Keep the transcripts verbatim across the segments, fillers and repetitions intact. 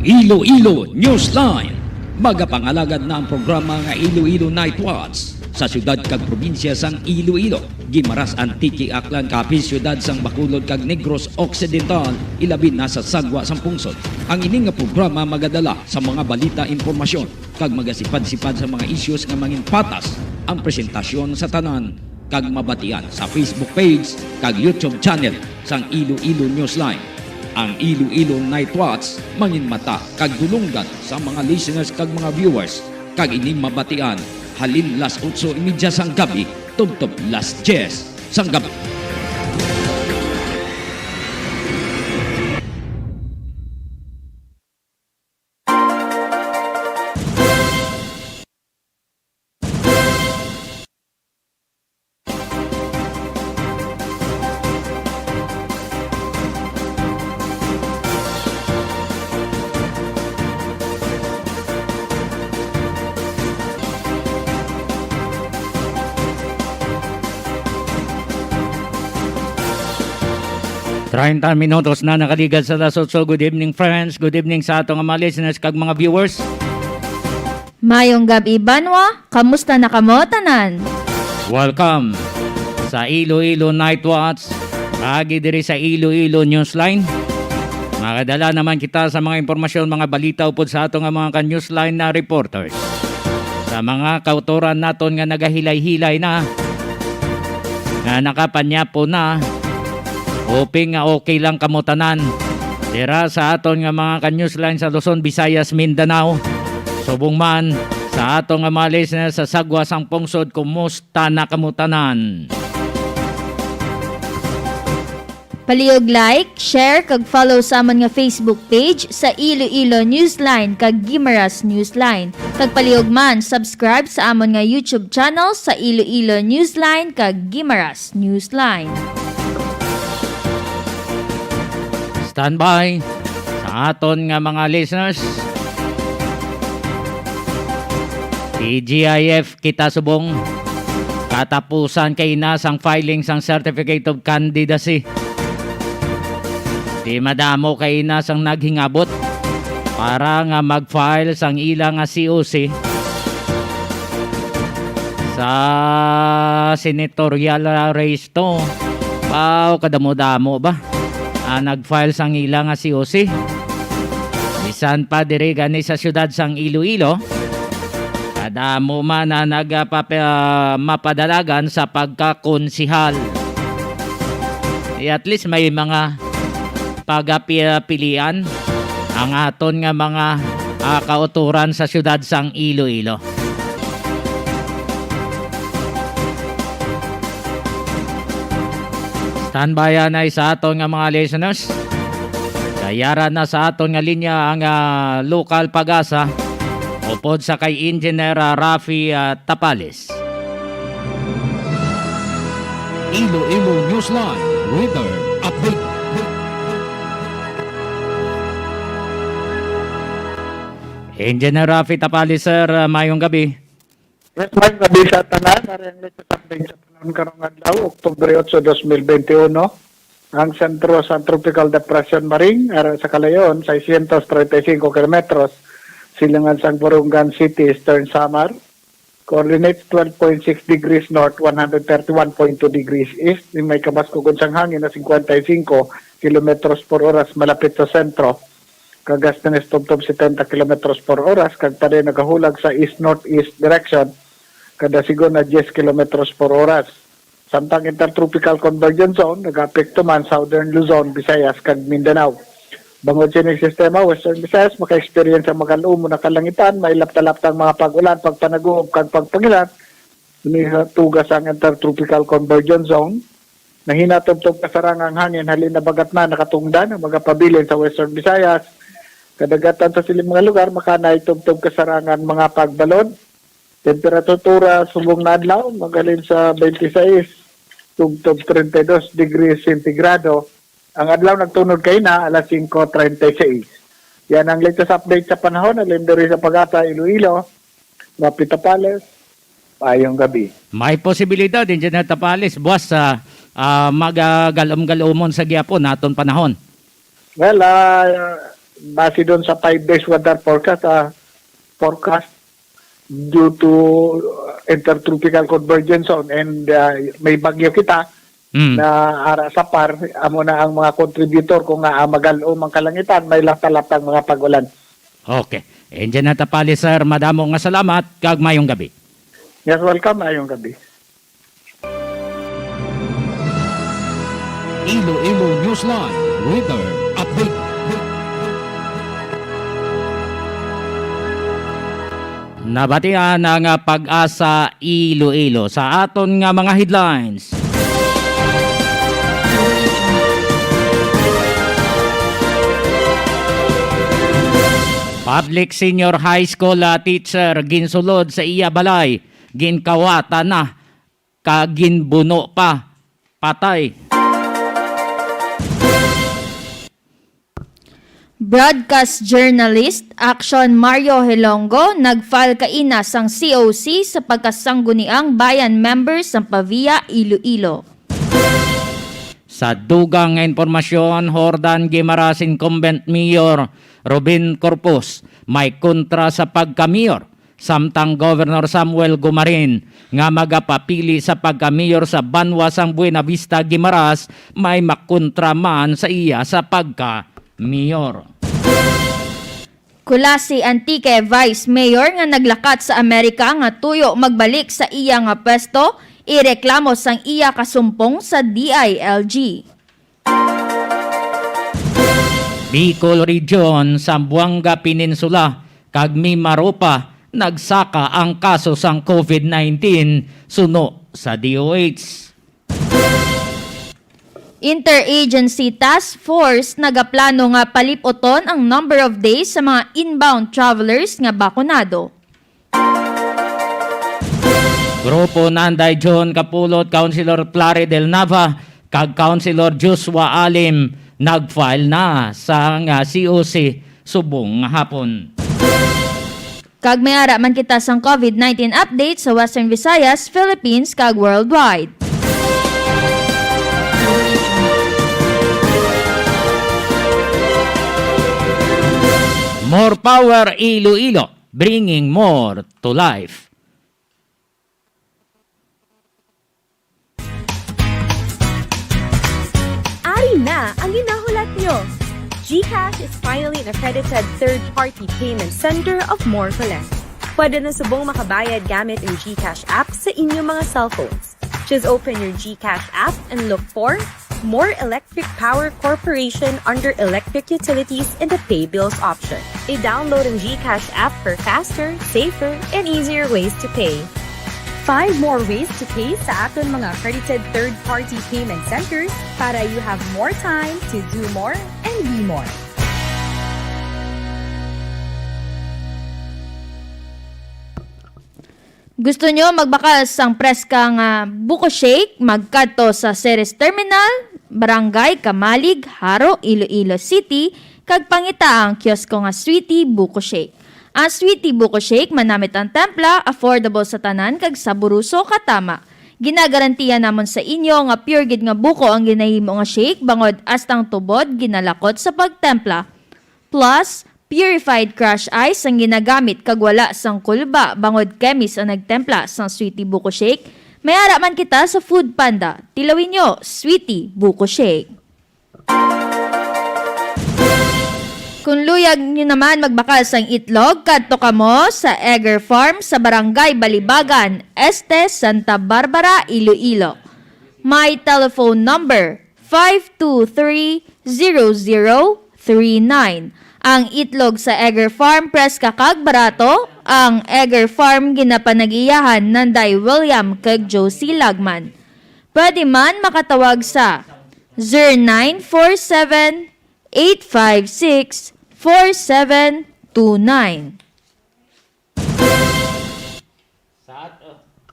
Iloilo Newsline. Magapangalagad na ang programa nga Iloilo Night Watch sa siyudad kag probinsya sang Iloilo, Guimaras, Antique, Aklan, Capiz, siyudad sang Bacolod kag Negros Occidental, ilabi na sa Sagwa sang Pungsod. Ang ini nga programa magadala sa mga balita, impormasyon, kag magasipad-sipad sa mga issues nga mangin patas ang presentasyon sa tanan kag mabatian sa Facebook page kag YouTube channel sang Iloilo Newsline. Ang Iloilo Night Watch manginmata kag dulonggan sa mga listeners kag mga viewers, kag ini mabatian halin las otso y media sang gabi tubtob las diyes sang gabi. Treinta minutos na nakaligad sa alas otso. Good evening, friends. Good evening sa ato nga mga listeners kag mga viewers. Mayong gab-i, banwa. Kamusta na kamo tanan? Welcome sa Iloilo Night Watch, paagi diri sa Iloilo Newsline. Makadala naman kita sa mga impormasyon, mga balita upod sa ato nga mga ka-Newsline na reporters. Sa mga kautoran naton nga nagahilay-hilay na, nga nakapanyapo na, hoping nga okay lang kamo tanan. Dira sa aton nga mga ka-Newsline sa Luzon, Visayas, Mindanao, subong man sa aton nga mga listeners sa Sagwa sang Pungsod, kumusta na kamo tanan? Palihog like, share, kag follow sa amon nga Facebook page sa Iloilo Newsline kag Guimaras Newsline. Kag palihog man, subscribe sa amon nga YouTube channel sa Iloilo Newsline kag Guimaras Newsline. Standby sa aton nga mga listeners. T G I F kita subong. Katapusan kay na sang filing sang Certificate of Candidacy. Di madamo kay na sang naghingabot para nga mag-file sang ila nga C O C sa senatorial race to. Wow, kadamo-damo ba ang nag-file sang ila nga C O C? Bisan pa diri gani sa siyudad sang Iloilo, kadamo man ang nagapapa-, mapadalagan sa pagkakonsihal. Eh, at least may mga pagapilian ang aton nga mga, ah, kautoran sa siyudad sang Iloilo. Standby anay sa aton nga mga listeners. Dayaran na sa aton nga linya ang, ah, lokal PAGASA upod sa kay Engineer, ah, Rafi, ah, Tapales. Iloilo Newsline Weather Update. Engineer Rafi Tapales, sir, ah, mayong gabi. Yes, mayong gabi sa tanan. Ari ang latest update sa panahon karong adlaw, Oktubre otso, dos mil bente uno. Ang sentro sang Tropical Depression Maring ara sa kalayon, seiscientos treinta y cinco kilometros, silingan sang Borongan City, Eastern Samar. Coordinates twelve point six degrees north, one hundred thirty-one point two degrees east. May kabaskog sang hangin na cincuenta y cinco kilometros por oras malapit sa sentro. Kag gustiness tubtob setenta kilometros por oras, kag padayon nagahulag sa east-northeast direction, kada sigon na diyes kilometros por oras. Samtang Intertropical Convergence Zone nagaapekto man Southern Luzon, Visayas, kag Mindanao. Bangod sining sistema, Western Visayas maka-experience ang magal-umon nga kalangitan, mailaptalapta ang mga pag-ulan, pagpanaguob, kag pagpangilat. Ini sa tuga sang Intertropical Convergence Zone, nahina tubtob kasarang ang hangin, halin habagatnan nakatungdan ang magapabilin sa Western Visayas. Kadagatan sa sining mga lugar, makaanay tubtob kasarang ang mga pagbalod. Temperatura subong na adlaw, maghalin sa twenty-six tubtob thirty-two degrees centigrado. Ang adlaw nagtunod kay na alas singko treinta y seis. Yan ang latest update sa panahon, halin diri sa PAGASA Iloilo. Rafi Tapales, mayong gabi. May posibilidad, Engineer Tapales, buwas sa, ah, magagalom-galomon sa gihapon naton panahon. Well, ah, base doon sa five days weather forecast, ah, forecast due to, uh, intertropical convergence zone and, uh, may bagyo kita Mm. na ara sa par, amo na ang mga contributor kung nga, ah, magal-om ang kalangitan, may lapta-laptang mga pag-ulan. Okay. Engineer Tapali, sir, madamo nga salamat kag mayong gabi. Yes, welcome. Mayong gabi. Iloilo Newsline Weather Update. Nabatian ang, ah, Pag-asa Iloilo sa aton nga mga headlines. Public Senior High School, ah, teacher ginsulod sa iya balay, ginkawatan na ka ginbuno pa, patay. Broadcast journalist, Action Mario Hilongo, nag-file kaina sang C O C sa pagkasangguniang bayan member sang Pavia, Iloilo. Sa dugang nga impormasyon, Jordan Guimaras, incumbent mayor Robin Corpus, may kontra sa pagka-mayor, samtang Governor Samuel Gumarin nga magapapili sa pagka-mayor sa banwa sang Buenavista, Guimaras, may makontra man sa iya sa pagka-mayor. Culasi, Antique, Vice Mayor nga naglakat sa Amerika nga tuyo magbalik sa iya nga pwesto, ireklamo sang iya kasumpong sa D I L G. Bicol Region, Zamboanga Peninsula, kag Mimaropa, nagsaka ang kaso sang COVID nineteen suno sa D O H. Interagency Task Force nagaplano nga palip-uton ang number of days sa mga inbound travelers nga bakunado. Grupo Nanday John Kapulot, Councilor Clary Del Nava, kag Councilor Joshua Alim nag-file na sa nga C O C subong nga hapon. Kag may ara man kita sang COVID nineteen update sa Western Visayas, Philippines, kag worldwide. More power, Iloilo, bringing more to life. Ari na ang ginahulat nyo! GCash is finally an accredited third-party payment center of More Collect. Pwede na subong makabayad gamit ang GCash app sa inyong mga cellphones. Just open your GCash app and look for More Electric Power Corporation under Electric Utilities in the Pay Bills option. I-download ang GCash app for faster, safer, and easier ways to pay. Find more ways to pay sa aton mga accredited third-party payment centers para you have more time to do more and be more. Gusto nyo magbakal sang preska nga buko shake? Magkadto sa Ceres Terminal, Barangay Camalig, Jaro, Iloilo City, kag pangita ang kiosko nga Sweetie Buko Shake. Ang Sweetie Buko Shake manamit ang templa, affordable sa tanan, kag saboroso, katama. Ginagarantiya namon sa inyo nga pure gid nga buko ang ginahimo nga shake, bangod hasta ang tubod ginalakot sa pagtempla. Plus, purified crush ice ang ginagamit kag wala sang kulba, bangod chemist ang nagtempla sang Sweetie Buko Shake. May ara man kita sa Food Panda. Tilawin nyo, Sweetie Buko Shake. Kung luyag nyo naman magbakal sang itlog, kadto kamo sa Egger Farm sa Barangay Balibagan, Este, Santa Barbara, Iloilo. May telephone number, five two three, zero zero three nine. Ang itlog sa Egger Farm, preska kag barato. Ang Egger Farm ginapanag-iyahan Nanday William kag Josie Lagman. Pwede man makatawag sa zero nine four seven, eight five six, four seven two nine. Sa at-,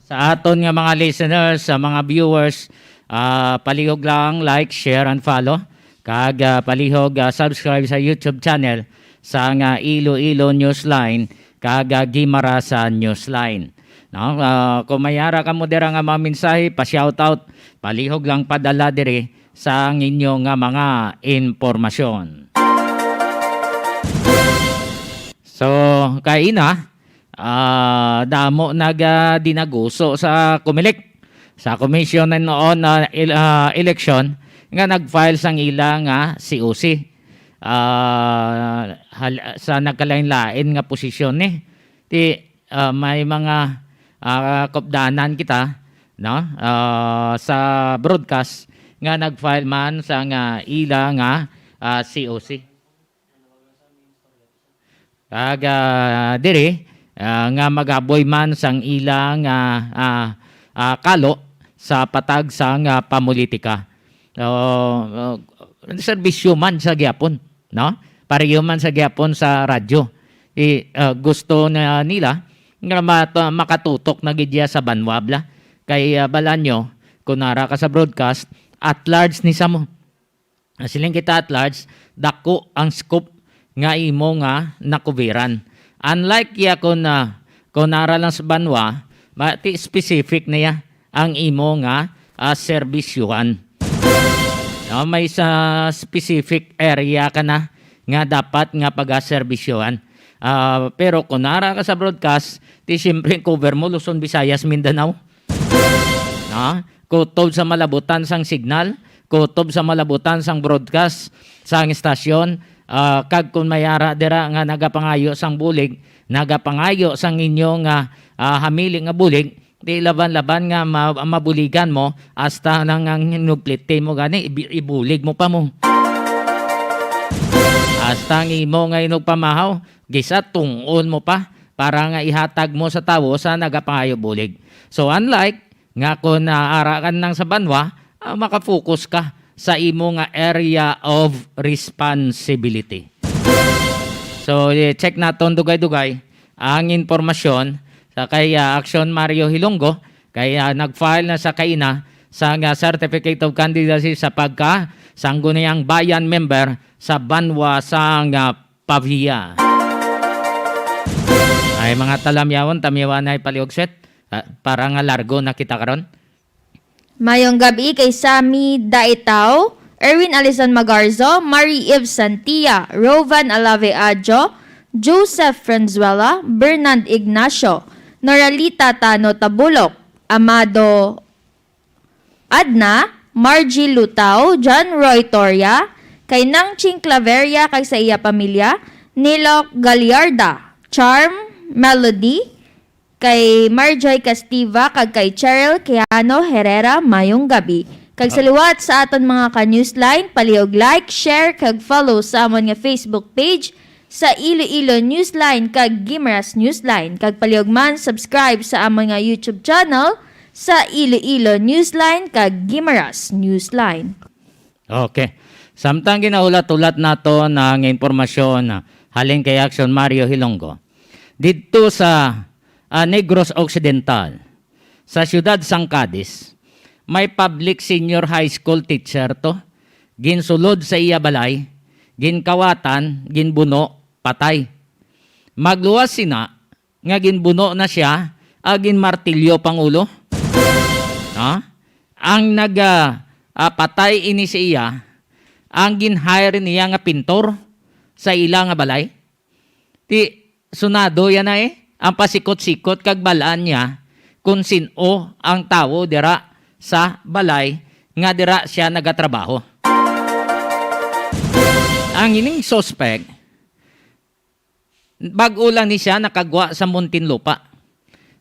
sa aton nga mga listeners, sa mga viewers, ah, palihog lang like, share, and follow. Kag, ah, palihog, ah, subscribe sa YouTube channel sa nga Iloilo Newsline kag, ah, Guimaras Newsline. No? Ah, kung may ara kamo dira nga mga mensahe, pa-shoutout, palihog lang padala diri sa ang inyo nga mga impormasyon. So, kaina, ah, damo naga dinaguso sa Comelec, sa Commission on, on, ah, El-, ah, Election nga nag-file sang ila nga C O C, ah, hal-, sa nagkalain-lain nga posisyon ni. Ti, ah, may mga, ah, kupdanan kita, no? Ah, sa broadcast nga nag-file man sa nga ila nga, ah, C O C. Kag, ah, diri, ah, nga magaboy man sang ila nga, ah, ah, kalo sa patag sang, ah, pamulitika. So, ah, serbisyo man sa gyapon, no? Pareho man sa gyapon sa radyo. I, ah, gusto na nila nga mat-, makatutok na gid iya sa banwa bala. Kay, ah, balaan nyo, kung nara ka sa broadcast, at large ni sa mo. Siling kita at large, dako ang scope nga imo nga nakubiran. Unlike ya kung, ah, kung nara lang sa banwa, ma-, ti-, specific na ya ang imo nga, ah, serbisyuhan. No, may sa specific area ka na nga dapat nga pagaserbisyuhan. Ah, pero kung nara ka sa broadcast, ti siyempre cover mo Luzon, Visayas, Mindanao. No? Kutob sa malabutan sang signal, kutob sa malabutan sang broadcast sang estasyon, ah, kag kung may ara dira nga nagapangayo sang bulig, nagapangayo sang inyo nga, ah, hamili nga bulig, di laban-laban nga ma-, mabuligan mo, hasta nang ang hinugpliti mo gani, ibi-, ibulig mo pa mo. Hasta ang imo nga inugpamahaw, gisa tungol mo pa para nga ihatag mo sa tawo sa nagapangayo bulig. So, unlike nga kung naara ka nang sa banwa, ah, makafocus ka sa imo nga area of responsibility. So, i-check naton dugay-dugay ang impormasyon sa kay, ah, Action Mario Hilonggo, kay, ah, nag-file na sa kaina sa nga certificate of candidacy sa pagka Sangguniang Bayan member sa banwa sang, ah, Pavia. Ay, mga talamyawon, tamyawan na ipaliugswet, ah, para nga largo na kita karon. Mayong gab-i kay Sammy Daitaw, Erwin Alison Magarzo, Marie Eve Santia, Rovan Alave Adjo, Joseph Franzuela, Bernard Ignacio, Noralita Tano Tabulok, Amado Adna, Margie Lutao, John Roy Toria, kay Nang Ching Claveria kag sa iya pamilya, Nilok Gagliarda, Charm, Melody, kay Marjoy Castiva, kag kay Cheryl Quijano Herrera, mayong gabi. Kag sa Ah. liwat sa aton mga ka-Newsline, palihog like, share, kag follow sa amon nga Facebook page sa Iloilo Newsline kag Guimaras Newsline. Kag palihog man subscribe sa amon nga YouTube channel sa Iloilo Newsline kag Guimaras Newsline. Okay. Samtang ginahulat-hulat nato na nga impormasyon, ah, halin kay Action Mario Hilonggo, didto sa, ah, Negros Occidental, sa siyudad sang Cadiz, may public senior high school teacher to. Ginsulod sa iya balay, ginkawatan, ginbuno, patay. Magluwas sina nga ginbuno na sia, ah, ginmartilyo pang ulo. Ha? Ang nag, ah, ah, patay ini sa iya, ang gin-hire niya nga pintor sa ila nga balay. Ti, sunado yan na eh. Ang pasikot-sikot kag balaan niya kung sin-o ang tawo dira sa balay nga dira siya nagatrabaho. Ang ining suspect, bag-o lang ni siya nakagwa sa Muntinlupa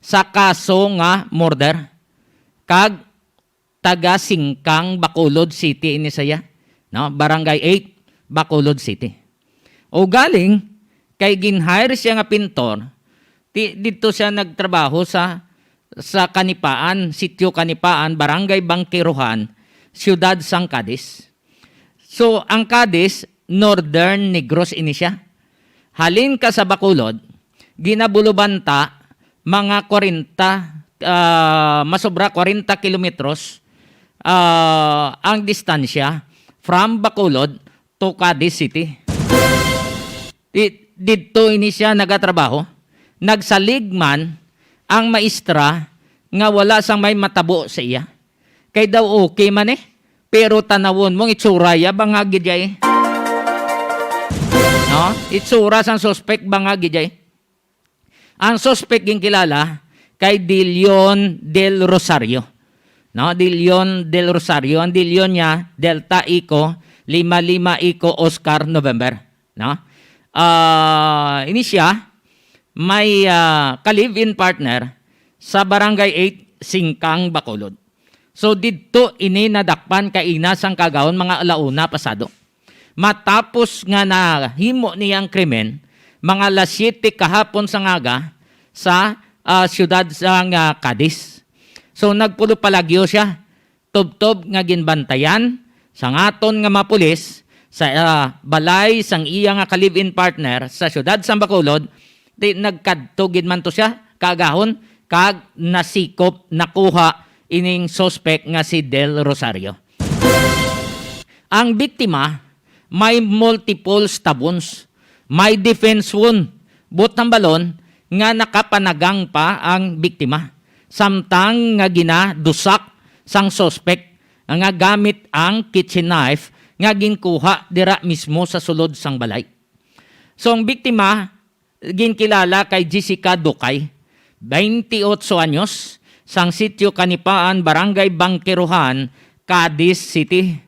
sa kaso nga murder, kag taga Singkang, Bacolod City ini siya, no? Barangay eight, Bacolod City. O galing kay gin-hire siya nga pintor, ti-, didto siya nagtrabaho sa, sa Kanipaan, Sitio Kanipaan, Barangay Bangkiruhan, Siyudad sang Cadiz. So, ang Cadiz, Northern Negros ini siya. Halin ka sa Bacolod, ginabulubanta mga kwarenta, ah, masobra kwarenta kilometros, ah, ang distansya from Bacolod to Cadiz City. Di-, didto ini siya nagatrabaho. Nagsalig man ang maestra nga wala sang may matabo sa iya. Kay daw okay man eh. Pero tanawon mo, itsura ya, bangag gid ya eh. No? Itsura sang suspect ba nga, Gijay? Ang suspect ginkilala kay Dilion Del Rosario. No, Dilion Del Rosario. Ang Dilion niya, Delta Eco, lima lima Eco Oscar November. No? Ah, ini siya, may, ah, ka-live-in partner sa Barangay eight, Singkang, Bacolod. So, didto ini nadakpan kaina sang kaagahon mga ala una pasado. Matapos nga nahimo niya ang krimen, mga alas siyete kahapon sa ngaga sa, ah, siyudad sang, ah, Cadiz. So, nagpulupalagyo siya, tubtob nga ginbantayan sang aton nga mga pulis sa, ah, balay sang iya nga ka-live-in partner sa siyudad sang Bacolod. Di nagkadto gid man to siya kaagahon kag nasikop, nakuha ining suspect nga si Del Rosario. Ang biktima may multiple stab wounds, may defense wound, buot hambalon nga nakapanagang pa ang biktima, samtang nga ginadusak sang suspect nga gamit ang kitchen knife nga ginkuha dira mismo sa sulod sang balay. So, ang biktima ginkilala kay Jessica Ducay, twenty-eight anyos, sang Sitio Kanipaan, Barangay Bangkerohan, Cadiz City.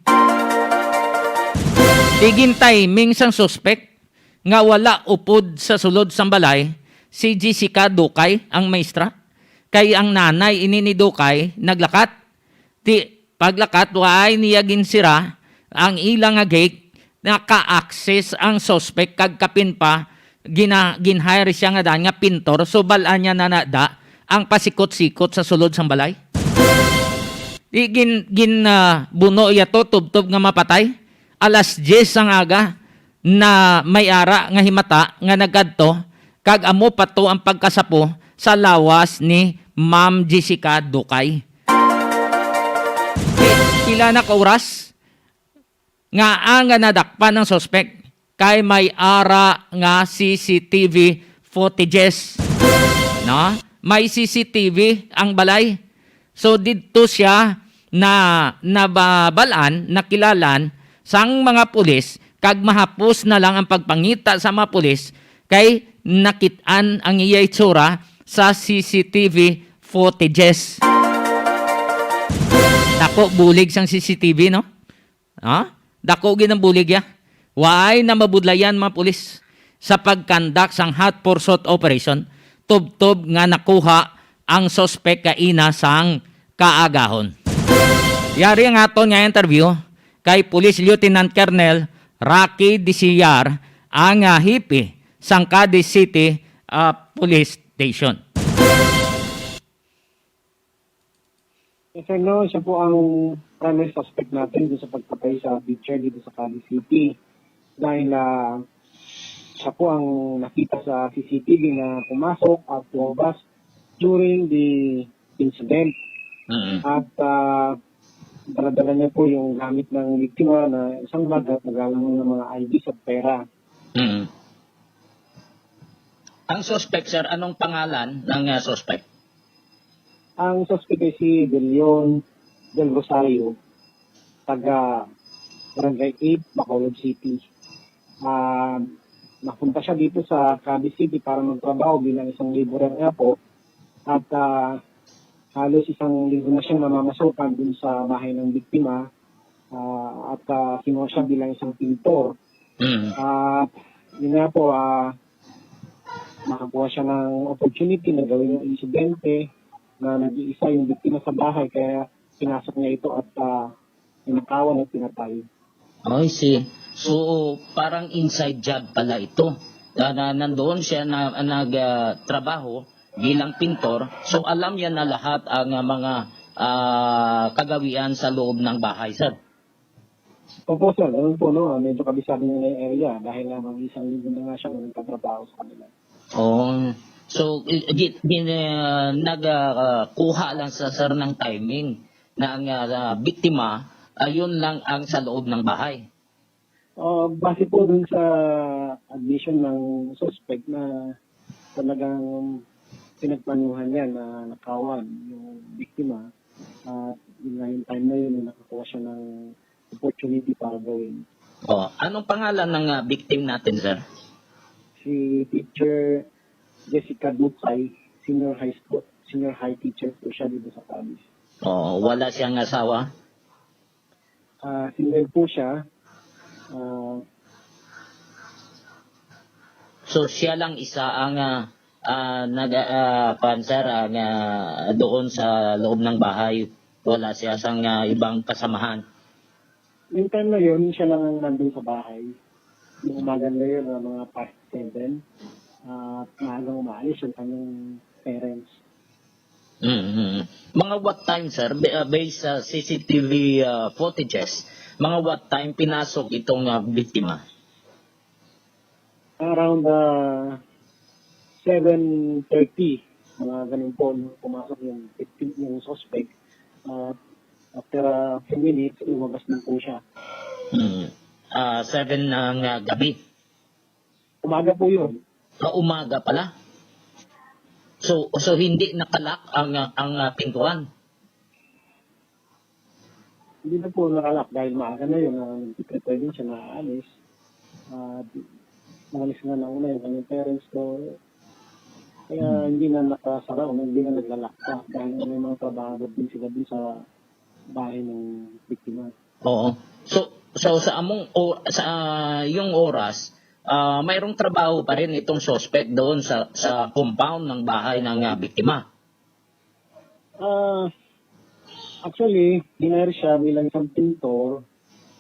Di gintiming sang suspek nga wala upod sa sulod sang balay si Jessica Ducay, ang maestra, kay ang nanay ini ni Ducay naglakat. Ti, paglakat, waay niya ginsira ang ila nga gate, naka-access ang suspect kag kapin pa, gina-, gin-hire siya nga dan nga pintor, so bal-an niya na nada ang pasikot-sikot sa sulod sang balay. Di gin-, gin-, ah, buno iya to, tubtob nga mapatay. Alas diyes sang aga, na may ara nga himata nga nagkadto, kag amo pa to ang pagkasapo sa lawas ni Ma'am Jessica Ducay. Pila na ka oras nga ang nga nadakpan ang suspek kay may ara nga C C T V footages, no? May C C T V ang balay. So, didto siya na nababal-an, nakilalan sang mga pulis, kag mahapos na lang ang pagpangita sa mga pulis kay nakit-an ang iya itsura sa C C T V footages. Dako bulig sang C C T V, no? Ha? Dako gid ang bulig ya. Waay na mabudlayan mga pulis sa pagkandak sang hot pursuit operation, tubtob nga nakuha ang suspek kaina sang kaagahon. Yari ang aton nga interview kay Police Lieutenant Colonel Rocky Disiar, ang, ah, hepe sang Cadiz City, ah, Police Station. Yes, sir, no, siya po ang primary suspect natin dun sa pagpatay sa teacher dito sa Cadiz City. Dahil, ah, siya po ang nakita sa C C T V na pumasok at lumabas during the incident. Mm. At, ah, dala-dala niya po yung gamit ng biktima na isang bag at naglaman ng mga I Ds at pera. Mm. Ang suspect, sir, anong pangalan ng, ah, suspect? Ang suspect ay si De Leon Del Rosario, taga Barangay eight, Bacolod City. Ah, napunta siya dito sa Cadiz City para magtrabaho bilang isang laborer nga po. At, ah, halos isang linggo na siyang namamasukan dun sa bahay ng biktima. Ah, at, ah, kinuha siya bilang isang pintor. Mm. At yun nga po, ah, nakakuha siya ng opportunity na gawin yung insidente na nag-iisa yung biktima sa bahay, kaya pinasok niya ito at, ah, ninakawan at pinatay. I see. So, parang inside job pala ito. Na, na, nandoon siya na, nag, ah, trabaho bilang pintor. So, alam niya na lahat ang, ah, mga, ah, kagawian sa loob ng bahay, sir. Opo, sir. Ganun po, no? Medyo kabisado niya na yung area dahil nga mag-isang linggo na nga siya nagtatrabaho sa kanila. Oh. So, i-, gi-, gin-, ah, nag, ah, kuha lang sa, sir, ng timing na ang, ah, biktima, ayun lang ang sa loob ng bahay. Ah, base po dun sa admission ng suspect na talagang pinagplanuhan niya na nakawan yung biktima, at yun nga yung time na yun, nakakuha siya ng opportunity para gawin. Oh, anong pangalan ng ah, victim natin, sir? Si Teacher Jessica Ducay, senior high school, senior high teacher po siya dito sa Calis. Oh, wala siyang asawa? Ah, single po siya. Ah, So siya lang isa ang ah, ah, nag ah, kuwan, sir, ang ah, doon sa loob ng bahay. Wala siya sang ah, ibang kasamahan. Yung time na yun, siya lang ang nandun sa bahay. Yung umaga na yun, ah, mga past seven. At maagang umaalis yung kanyang parents. Mm. Mga what time, sir? Ba- ah, Based sa C C T V ah, footages, mga what time pinasok itong ah, biktima? Around uh, seven thirty, mga ganun po, nung pumasok yung, yung suspect. At after a few minutes, lumabas din po siya. Mm. Ah, seven ng ah, gabi. Umaga po yun. Ah, umaga pala. So so hindi nakalak ang ah, ang ah, pintuan. Hindi na po nakalak dahil maaga na yun. Uh, nagpiprepare din siya na aalis. Uh, umalis nga nauna yung kanyang parents ko. Kaya hindi na nakasara o hindi na naglalak pa dahil may mga trabaho din sila dun sa bahay ng biktima. Oo. So so sa among o, sa yung oras, ah, mayroong trabaho pa rin itong suspect doon sa sa compound ng bahay ng ah, biktima. Ah, actually, hinire siya bilang isang pintor,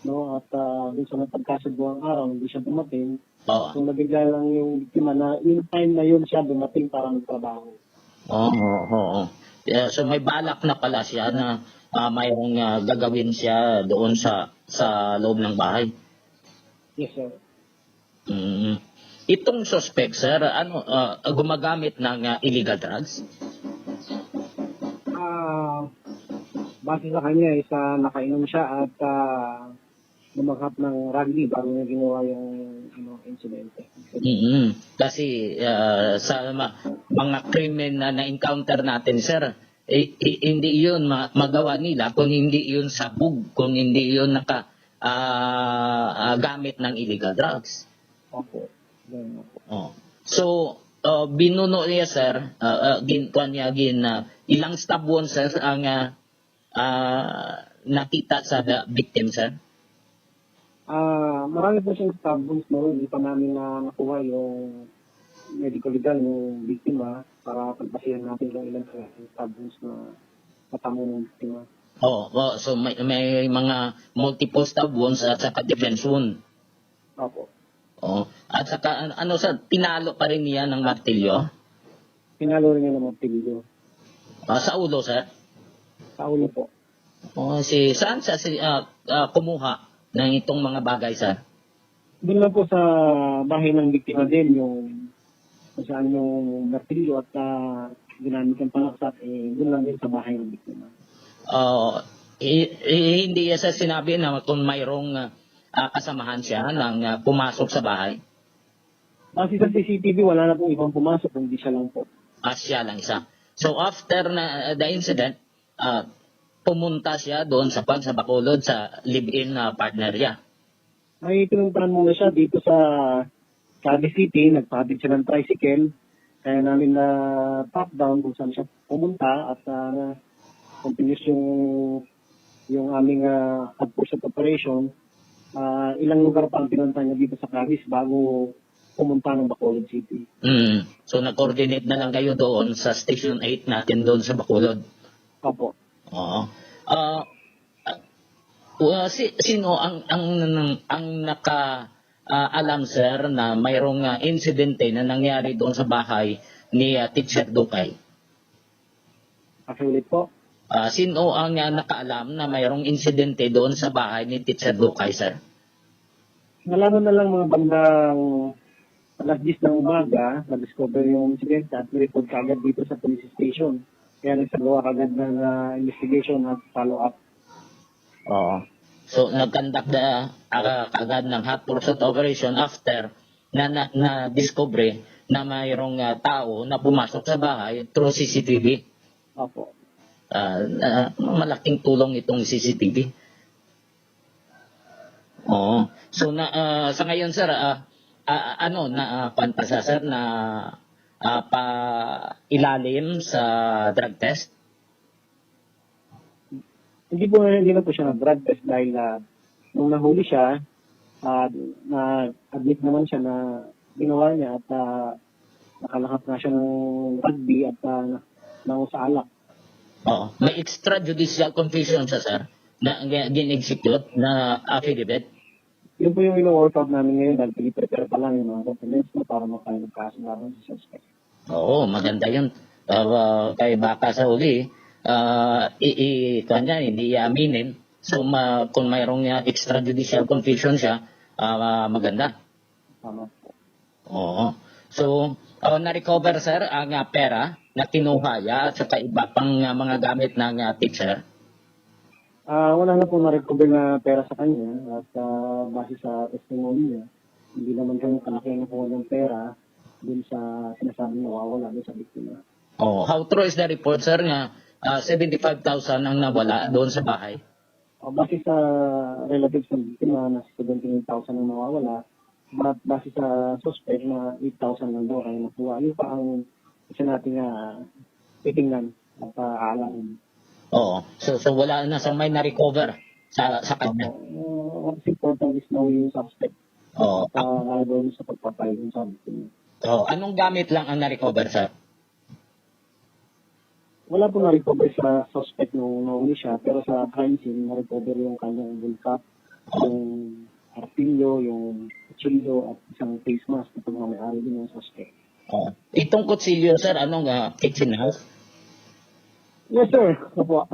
no? At ah, dun sa napagkasubuang araw, hindi siya dumating. Oo. So, nabigla lang yung biktima na yung time na yun siya dumating para magtrabaho. Oo, oo. Yeah, so may balak na pala siya na ah, mayroong ah, gagawin siya doon sa sa loob ng bahay. Yes, sir. Mm. Itong suspect, sir, ano ah, gumagamit ng ah, illegal drugs? Ah, base sa kanya, isa nakainom siya at ah, lumaghap ng rugby bago niya ginawa yung ano, insidente. Mm. Kasi ah, sa ma- mga krimen na na-encounter natin, sir, eh, eh, hindi yun ma- magawa nila kung hindi yun sabog, kung hindi yun naka ah, ah, gamit ng illegal drugs. Opo. Ganun po. Oh. So, uh, binuno niya, sir, uh, uh, gin, kuwan niya, gin, uh, ilang stab wounds, sir, ang uh, uh, nakita sa the victim, sir? Ah, marami po siyang stab wounds, no? Hindi pa namin na nakuha yung medical legal ng biktima para pagbasihan natin kung ilan ang stab wounds na natamo ng biktima. Oo, oh, so may, may mga multiple stab wounds at saka defense wound. Opo. Oh, at saka an- ano, sir, pinalo pa rin niya ng martilyo? Pinalo rin niya ng martilyo. Ah, sa ulo, sir? Sa ulo po. Oh, si saan siya si ah, ah, kumuha ng itong mga bagay, sir? Doon lang po sa bahay ng biktima din, yung kung saan yung martilyo at ah, ginamit ng panaksak, eh, doon lang din sa bahay ng biktima. Oh, i- i- hindi niya sa sinabi na kung mayroong ah, ah, kasamahan siya nang ah, pumasok sa bahay. Base sa C C T V, wala na pong ibang pumasok, kundi siya lang po. Ah, siya lang isa. So after na uh, the incident, ah, pumunta siya doon sa pag sa Bacolod sa live-in na partner niya. May pinuntahan muna siya dito sa Cavite City, nagpahatid siya ng tricycle. Kaya namin na top down kung saan siya pumunta at uh, continuous yung yung aming uh, outpost of operation. Uh, ilang lugar pa ang pinuntahan niya dito sa Calis bago pumunta ng Bacolod City. Mm. So nag-coordinate na lang kayo doon sa Station eight natin doon sa Bacolod. Opo. Oo. Ah, uh, si, sino ang ang ang naka ah, alam, sir, na mayroong ah, insidente na nangyari doon sa bahay ni ah, Teacher Dukay? Pakiulit po. Ah, sino ang ah, nakaalam na mayroong insidente doon sa bahay ni Teacher Dukay, sir? Nalaman na lang mga bandang alas diyes ng umaga, na-discover yung insidente at report kagad dito sa police station. Kaya nagsagawa kagad ng ah, investigation at follow-up. Oo. So nag-conduct na ah, kagad ng hot pursuit operation after na na, na discover na mayroong ah, tao na pumasok sa bahay through C C T V. Opo. Ah, ah, malaking tulong itong C C T V. Oo. So, na, ah, sa ngayon, sir, ah, ah, ano, na, ah, kwan pa siya, sir, na, ah, pa ilalim sa drug test? Hindi po, hindi na po siya nag-drug test dahil, ah, nung nahuli siya, ah, na-admit naman siya na ginawa niya at, ah, nakalahap na siya ng rugby at, ah, nangusaalak. Oo. May extrajudicial confession siya, sir, na, na gin-execute na affidavit? Yun po yung ino-work out namin ngayon dahil piniprepare pa lang yung mga documents na para ma-file ang kaso laban sa suspect. Oo, maganda yun. Ah, ah, kay baka sa uli, ah, i-, i-, kuwan niya, hindi niya aminin. So, ma-, kung mayroong, ah, extrajudicial confession siya, ah, maganda. Tama po. Oo. So, ah, na-recover, sir, ang, ah, pera na kinuha niya at saka iba pang, ah, mga gamit ng, ah, teacher? Ah, wala na po na-recover na pera sa kanya at, ah, base sa testimony niya, hindi naman kami kalaki ang nakuha ng pera dun sa sinasabing nawawala dun sa biktima. Oh, how true is the report, sir, nga, ah, seventy-five thousand ang nawala doon sa bahay? Oh, base sa relatives ng biktima, nasa seventy-nine thousand ang nawawala. But base sa suspect, na eight thousand lang daw ang nakuha. Yun pa ang isa natin nga titingnan at, ah, aalamin. Oo. So, so wala na sa may na-recover sa, sa kanya? Opo. Uh, what's important is na yung suspect. Oo. At, ah, liable sa pagpatay ng suspect. Oo. Anong gamit lang ang na-recover, sir? Wala po na-recover sa suspect nung nahuli siya, pero sa crime scene, na-recover yung kanyang bulsa, yung martilyo, yung kutsilyo, at isang face mask na pagmamayari din ng suspect. Oo. Itong kutsilyo, sir, anong, ah, kitchen knife? Yes, sir. Opo.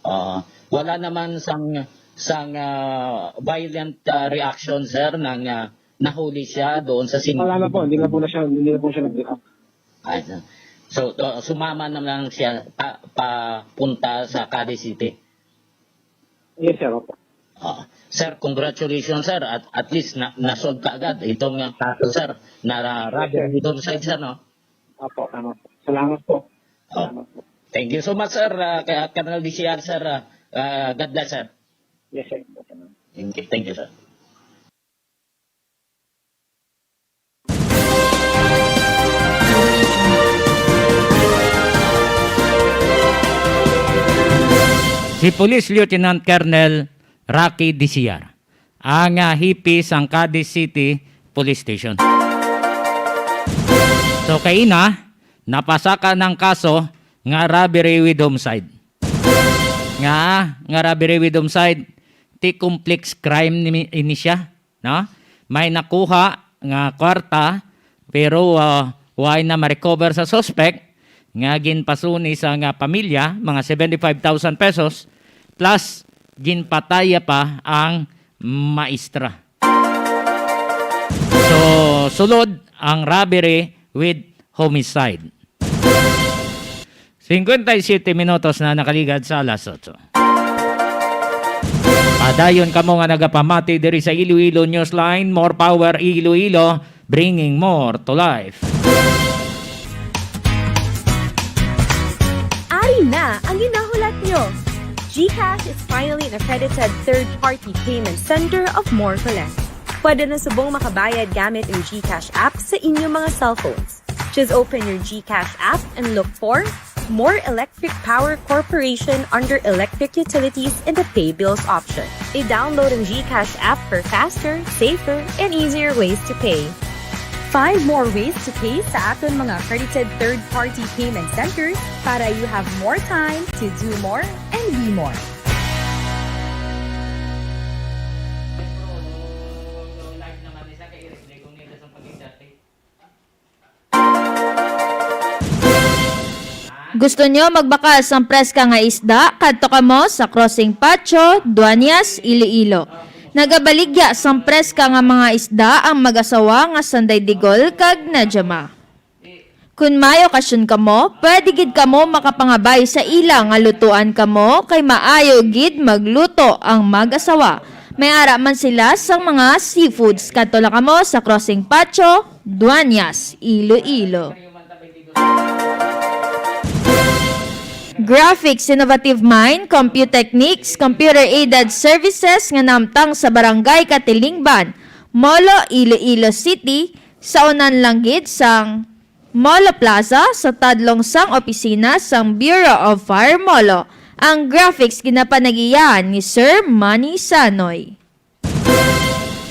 Ah, wala naman sang, sang, ah, violent, ah, reaction, sir, nang, ah, nahuli siya doon sa sin- Wala na po, hindi na po na siya, hindi na po siya nag-react. Ay, so, so, uh, sumama na lang siya pa, papunta sa Cadiz City. Yes, sir. Opo. Ah, sir, congratulations, sir. At, at least na, na-solve kaagad itong, uh, kaso, sir, na, na Yes, robbery sir. with homicide, sir, no? Opo, tama po. Salamat po. Oh. Salamat po. Thank you so much, sir. Uh, kay Colonel D C R, sir. Uh, uh, God bless, sir. Yes, sir. Thank you, thank you, sir. Si Police Lieutenant Colonel Rocky Diciar, ang, ah, hipi sang Cadiz City Police Station. So, kaina, napasaka ng kaso nga robbery with homicide. Nga, nga robbery with homicide, ti complex crime ni, ini siya, no? May nakuha nga kwarta, pero, ah, way na ma-recover sa suspect nga ginpasuni sa nga pamilya, mga seventy-five thousand pesos, plus ginpataya pa ang maestra. So, sulod ang robbery with homicide. Cincuenta y siete minutos na nakaligad sa alas otso. Padayon kamo nga nagapamati diri sa Iloilo Newsline. More power, Iloilo, bringing more to life. Ari na ang ginahulat nyo. GCash is finally an accredited third-party payment center of More Collect. Pwede na subong makabayad gamit ang GCash app sa inyong mga cellphones. Just open your GCash app and look for More Electric Power Corporation under Electric Utilities in the Pay Bills option. I-download ang GCash app for faster, safer, and easier ways to pay. Find more ways to pay sa aton mga accredited third-party payment centers para you have more time to do more and be more. Gusto nyo magbakal sang preska nga isda? Kadto kamo sa Crossing Patio, Dueñas, Iloilo. Nagabaligya sang preska nga mga isda ang mag-asawa nga Sanday Digol kag Najama. Kon may okasyon kamo, pwede gid kamo makapangabay sa ila nga lutuan kamo kay maayo gid magluto ang mag-asawa. May ara man sila sang mga seafoods. Kadto lang kamo sa Crossing Patio, Dueñas, Iloilo. Graphics Innovative Mind, Computechnics, Computer-Aided Services nga namtang sa Barangay Katilingban, Molo, Iloilo City, sa unan lang gid sang Molo Plaza, sa tadlong sang opisina sang Bureau of Fire Molo. Ang graphics ginapanagiyahan ni Sir Manny Sanoy.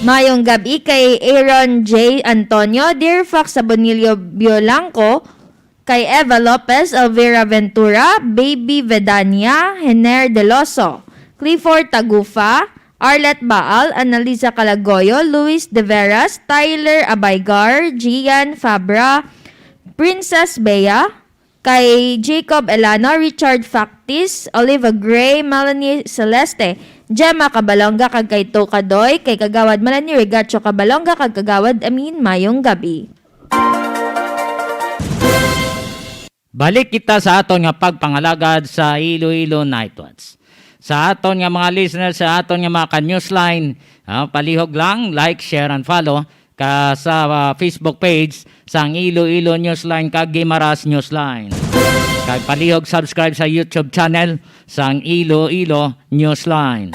Mayong gab-i kay Aaron J Antonio, Dirfax Sabonillo Biolanco, kay Eva Lopez, Elvira Ventura, Baby Vedania, Hener Deloso, Clifford Tagufa, Arlet Baal, Annalisa Calagoyo, Luis De Veras, Tyler Abaygar, Gian Fabra, Princess Bea, kay Jacob Elano, Richard Factis, Oliva Gray, Melanie Celeste, Gemma Cabalonga, kag kay Tokadoy, kay Kagawad Melanie Regacho Cabalonga, kag Kagawad Amin, mayong gab-i. Balik kita sa aton nga pagpangalagad sa Iloilo Night Watch. Sa aton nga mga listeners, sa aton nga mga ka-newsline, ah, palihog lang, like, share, and follow ka sa, ah, Facebook page sang Iloilo Newsline kag Guimaras Newsline. Kag palihog subscribe sa YouTube channel sang Iloilo Newsline.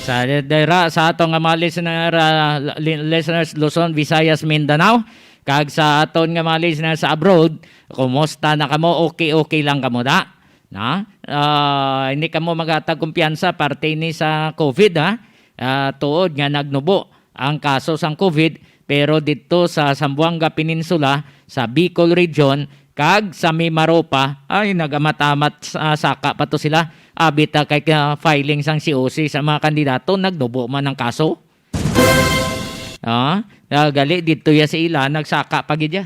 Sa dira, sa aton nga mga listener, ah, li-, listeners Luzon, Visayas, Mindanao, kag sa aton nga mga listeners sa abroad, kumusta na kamo? Okay, okay lang kamo da? Na? Ah, hindi kamo maghatag kumpiyansa parte ni sa COVID, ha? Ah, tuod nga nagnubo ang kaso sang COVID, pero didto sa Zamboanga Peninsula, sa Bicol Region, kag sa Mimaropa, ay, nagamat-amat sa saka pa to sila. Abi ta kay, ah, filing sang C O C sa mga kandidato, nagnubo man ang kaso. Ah, ah, gali didto ya sa ila, nagsaka pa gid ya.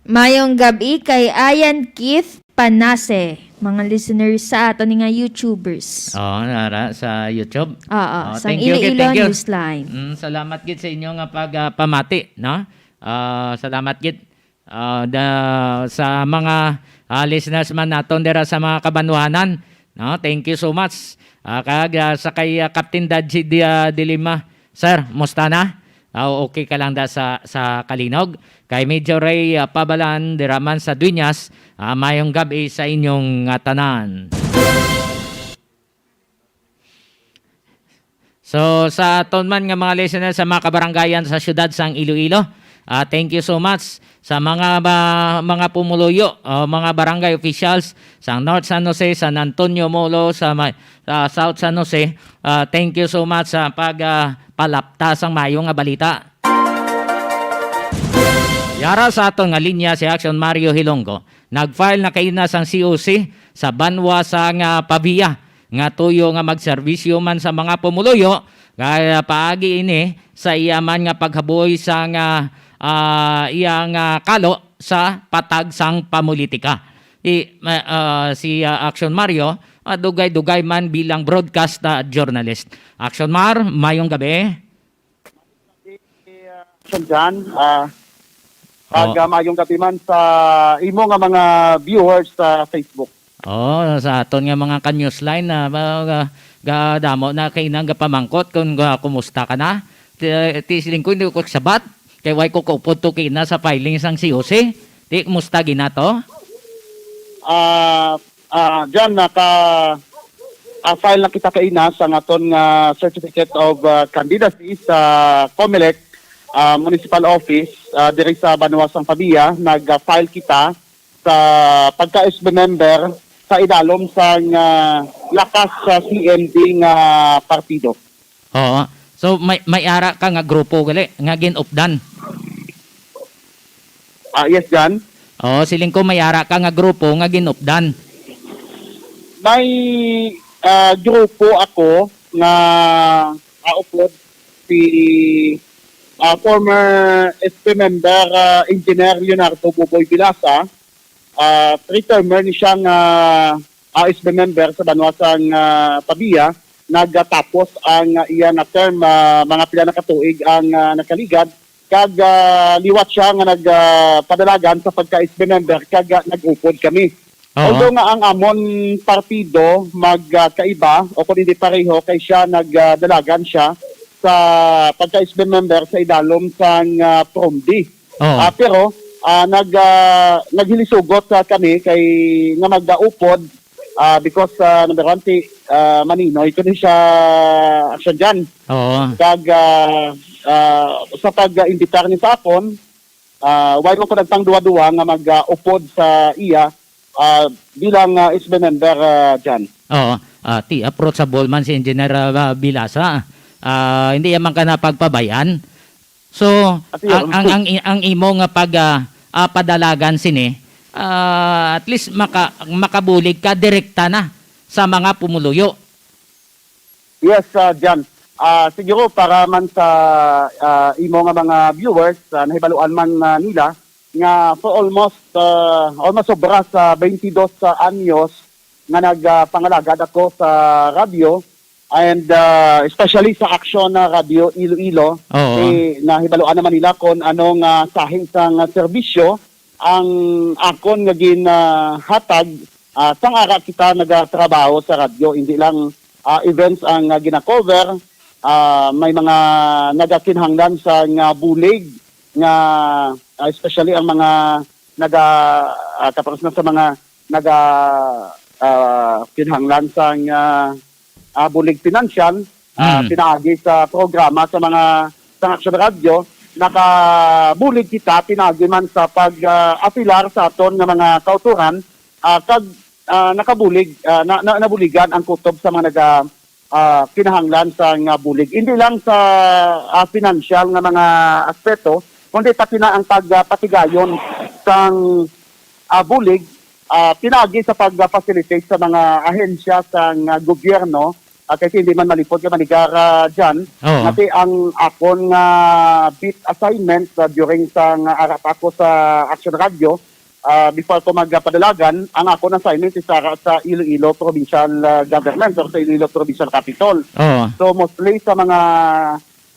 Mayong gab-i kay Ayan Keith Panase, mga listeners sa aton nga YouTubers. Oo, nara sa YouTube. Oo, Oo, sang thank you, Iloilo thank you. Newsline. Mm, salamat gid sa inyo nga pag, ah, pamati, no? Ah, salamat gid. Ah, da, sa mga, ah, listeners man naton dira sa mga kabanwanan, no? Thank you so much. Ah, kag, ah, sa kay, ah, Captain Dadji Di-, ah, Dilima, sir, musta na? Ah, okay ka lang da sa, sa Kalinog? Kay Major Ray, ah, Pabalan, dira man sa Dueñas, ah, mayong gab-i sa inyong, ah, tanan. So, sa aton man nga mga listeners sa mga kabarangayan sa siyudad sang Iloilo, ah, thank you so much sa mga ba-, mga pumuluyo o mga barangay officials sang North San Jose, San Antonio, Molo, sa may, sa South San Jose. Ah, thank you so much sa pag, ah, palapta sang mayo nga balita. Yara sa aton nga linya si Action Mario Hilonggo. Nag-file na kaina sang C O C sa banwa sang, ah, Pavia nga tuyo nga magserbisyo man sa mga pumuluyo, kay, ah, paagi ini sa iya man nga paghaboy sang, ah, ah, iyang, ah, kalo sa patag sang pamulitika. I, ma-, ah, si, ah, Action Mario, ah, dugay-dugay man bilang broadcast, ah, journalist. Action Mar, mayong gabi. Action John, ah, kag, Oh. ah, mayong gabi man sa imo nga mga viewers sa Facebook. Oh, sa aton nga mga ka-newsline na, ah, ga-, gadamo na kay nang gapamangkot kung, ah, kumusta ka na. Ti, ti siling ko, hindi ko sabat. Kay way ko kaupod to kay na sa filing sang C O C. Ti, kumusta gina to? Ah, ah, John, naka, ah, file na kita kaina sa aton nga Certificate of, ah, Candidacy sa Comelec, ah, Municipal Office, ah, diri sa banwa sang Pavia. Nag-file kita sa pagka-S B member sa idalom sang, ah, lakas sa C M D nga partido. Oo. So, may, may ara ka nga grupo gali nga gin-updan? Ah, yes, John. Oo, siling ko may ara ka nga grupo nga gin-updan. May, ah, grupo ako nga, ah, upod si, ah, former S P member, ah, Engineer Leonardo Buboy Vilasa. Ah, three-termer ni siya nga, ah, S P member sa banwa sang, ah, Pavia. Nagatapos ang, ah, iya nga term, ah, mga pila na ka tuig ang, ah, nakaligad, kag, ah, liwat siya nga nag, ah, padalagan sa pagka-S P member, kag, ah, nag-upod kami. Oo. Although nga ang amon partido mag, ah, kaiba o kung hindi pareho, kay siya nag, ah, dalagan siya sa pagka-S P member sa idalom sang, ah, PROMDI. Oo. Ah, pero, ah, nag-, ah, naghilisugot sa kami kay nga mag-upod, ah, because, ah, number one, si, ah, Maninoy, kuno siya, siya dyan. Oo. Kag, ah, ah, sa pag-imbitar ni sa akon, ah, why man ko nagpangduwa-duwa nga mag-, ah, upod sa iya, ah, bilang, ah, S B member, ah, dyan. Oo. Ah, ti approachable man si Engineer, ah, Bilasa. Ah, hindi man ka na pagpabayan. So, Ati ang, yun. ang, ang, ang imo nga pag, ah, ah, padalagan sini, ah, at least maka-, makabulig ka direkta na sa mga pumuluyo. Yes, ah, Jan. Ah, siguro para man sa, ah, imo nga mga viewers, ah, nahibaluan man, ah, nila nga for almost, ah, almost sobra sa twenty-dos anyos nga nag, ah, pangalagad ako sa radyo and, ah, especially sa Action na Radyo Iloilo, Oo. eh, nahibaluan naman nila kung ano nga sahi sang serbisyo ang akon nga ginahatag, ah, sang ara kita nagatrabaho sa radyo, hindi lang, ah, events ang, ah, gina-cover, ah, may mga nagakinahanglan sa nga bulig nga, ah, especially ang mga naga, ah, tapos na sa mga naga, ah, kinahanglan sa nga, ah, bulig pinansyal, ah, Mm. pinaagi sa programa sa mga sa Action Radio, nakabulig kita pinaagi man sa pag, ah, apilar sa aton nga mga kautoran, ah, kag, ah, nakabulig, ah, na, na, nabuligan ang kutob sa mga naga, ah, kinahanglan sa nga bulig. Hindi lang sa, ah, financial nga mga aspeto, kundi pati na ang pag, ah, patigayon sang, ah, bulig, ah, pinaagi sa pag-facilitate sa mga ahensya sa nga gobyerno, ah, kasi hindi man malipod nga manigara dyan, Oo. Nati ang akon nga beat assignment, ah, during sa nga ara pa ako sa Action Radio, ah, before ko magpadalagan, ang akon assignment is ara sa Iloilo Provincial, ah, Government or sa Iloilo Provincial Capitol. Oo. So, mostly sa mga,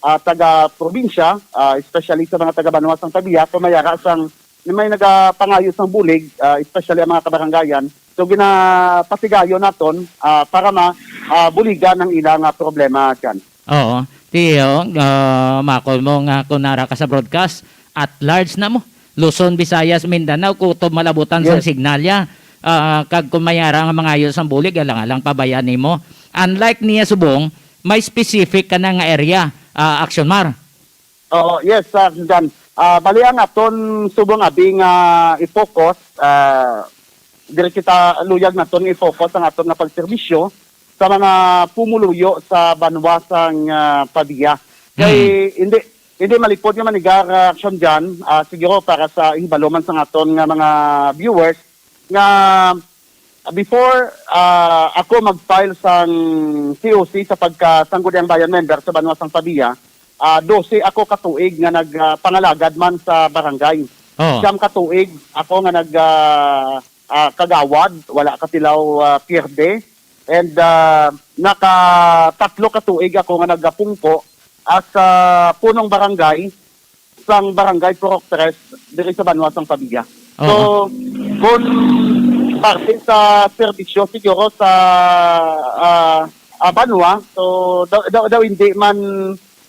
ah, taga-probinsya, ah, especially sa mga taga-banwa sang Pavia, kung may ara sang, may nagapangayo sang bulig, ah, especially ang mga kabarangayan, so ginapatigayon naton, ah, para ma-, ah, buligan ang ilang, ah, problema dyan. Oo. Tiyo, ah, makon mo nga kung nara ka sa broadcast, at large na mo. Luzon, Visayas, Mindanao, kutob malabutan sang Yes. signal ya. Ah, kag kung may ara nga mangayo sang bulig, alang-alang pabayan nimo. Unlike niya subong, may specific ka na nga area, ah, Action Mar. Oo, yes, ah, Jan. Ah, bali ang aton subong abi nga i-focus, ah, diri kita luyag naton i-focus ang aton nga pagserbisyo sa mga pumuluyo sa banwa sang, ah, Pavia. Kay Mm. hindi, hindi malipod nga manigar, ah, Action Jan, ah, siguro para sa ihibalo man sang aton nga mga viewers nga before, ah, ako mag-file sang C O C sa pagka-Sangguniang Bayan member sa banwa sang Pavia, ah, dose ako ka tuig nga nag, ah, pangalagad man sa barangay. Oo. Siyam ka tuig ako nga nag, ah, ah, kagawad, wala ka tilaw, ah, pierde. And, ah, nakatatlo ka tuig ako nga nagapungko as, ah, punong barangay sang Barangay Purok Tres diri sa banwa sang Pavia. Oo. So, kung parte sa serbisyo siguro sa, ah, ah, banwa, so daw, daw, daw hindi man,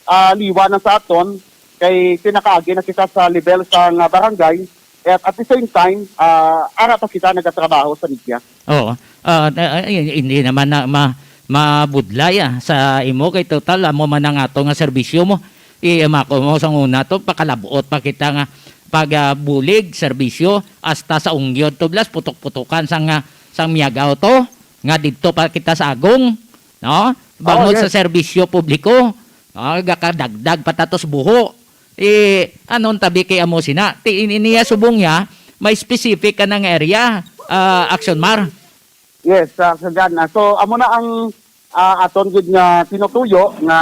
ah, liwa na sa aton, kay pinakaagi na kita sa level sang, ah, barangay, at at the same time, ah, ara pa kita nagatrabaho sa media. Oo. Ah, na, ay, hindi naman na ma-, mabudlay, ah, sa imo kay total amo man ang ato nga serbisyo mo. I-, mako mo sang una to, pakalabot pa kita nga pag, ah, bulig, serbisyo, hasta sa ungyod to, blas, putok-putokan sang, ah, sang Miagao to, nga didto pa kita sa Agong, no? Bangod Oh, yes. sa serbisyo publiko, no? Gakadagdag pa tatos buho. Eh, anon tabi kay amo sina? Ti, ini niya subong niya, may specific ka nga area, ah, Action Mar. Yes, ah, Sir Jan. Ah, so, amo na ang, ah, aton gid nga tinutuyo nga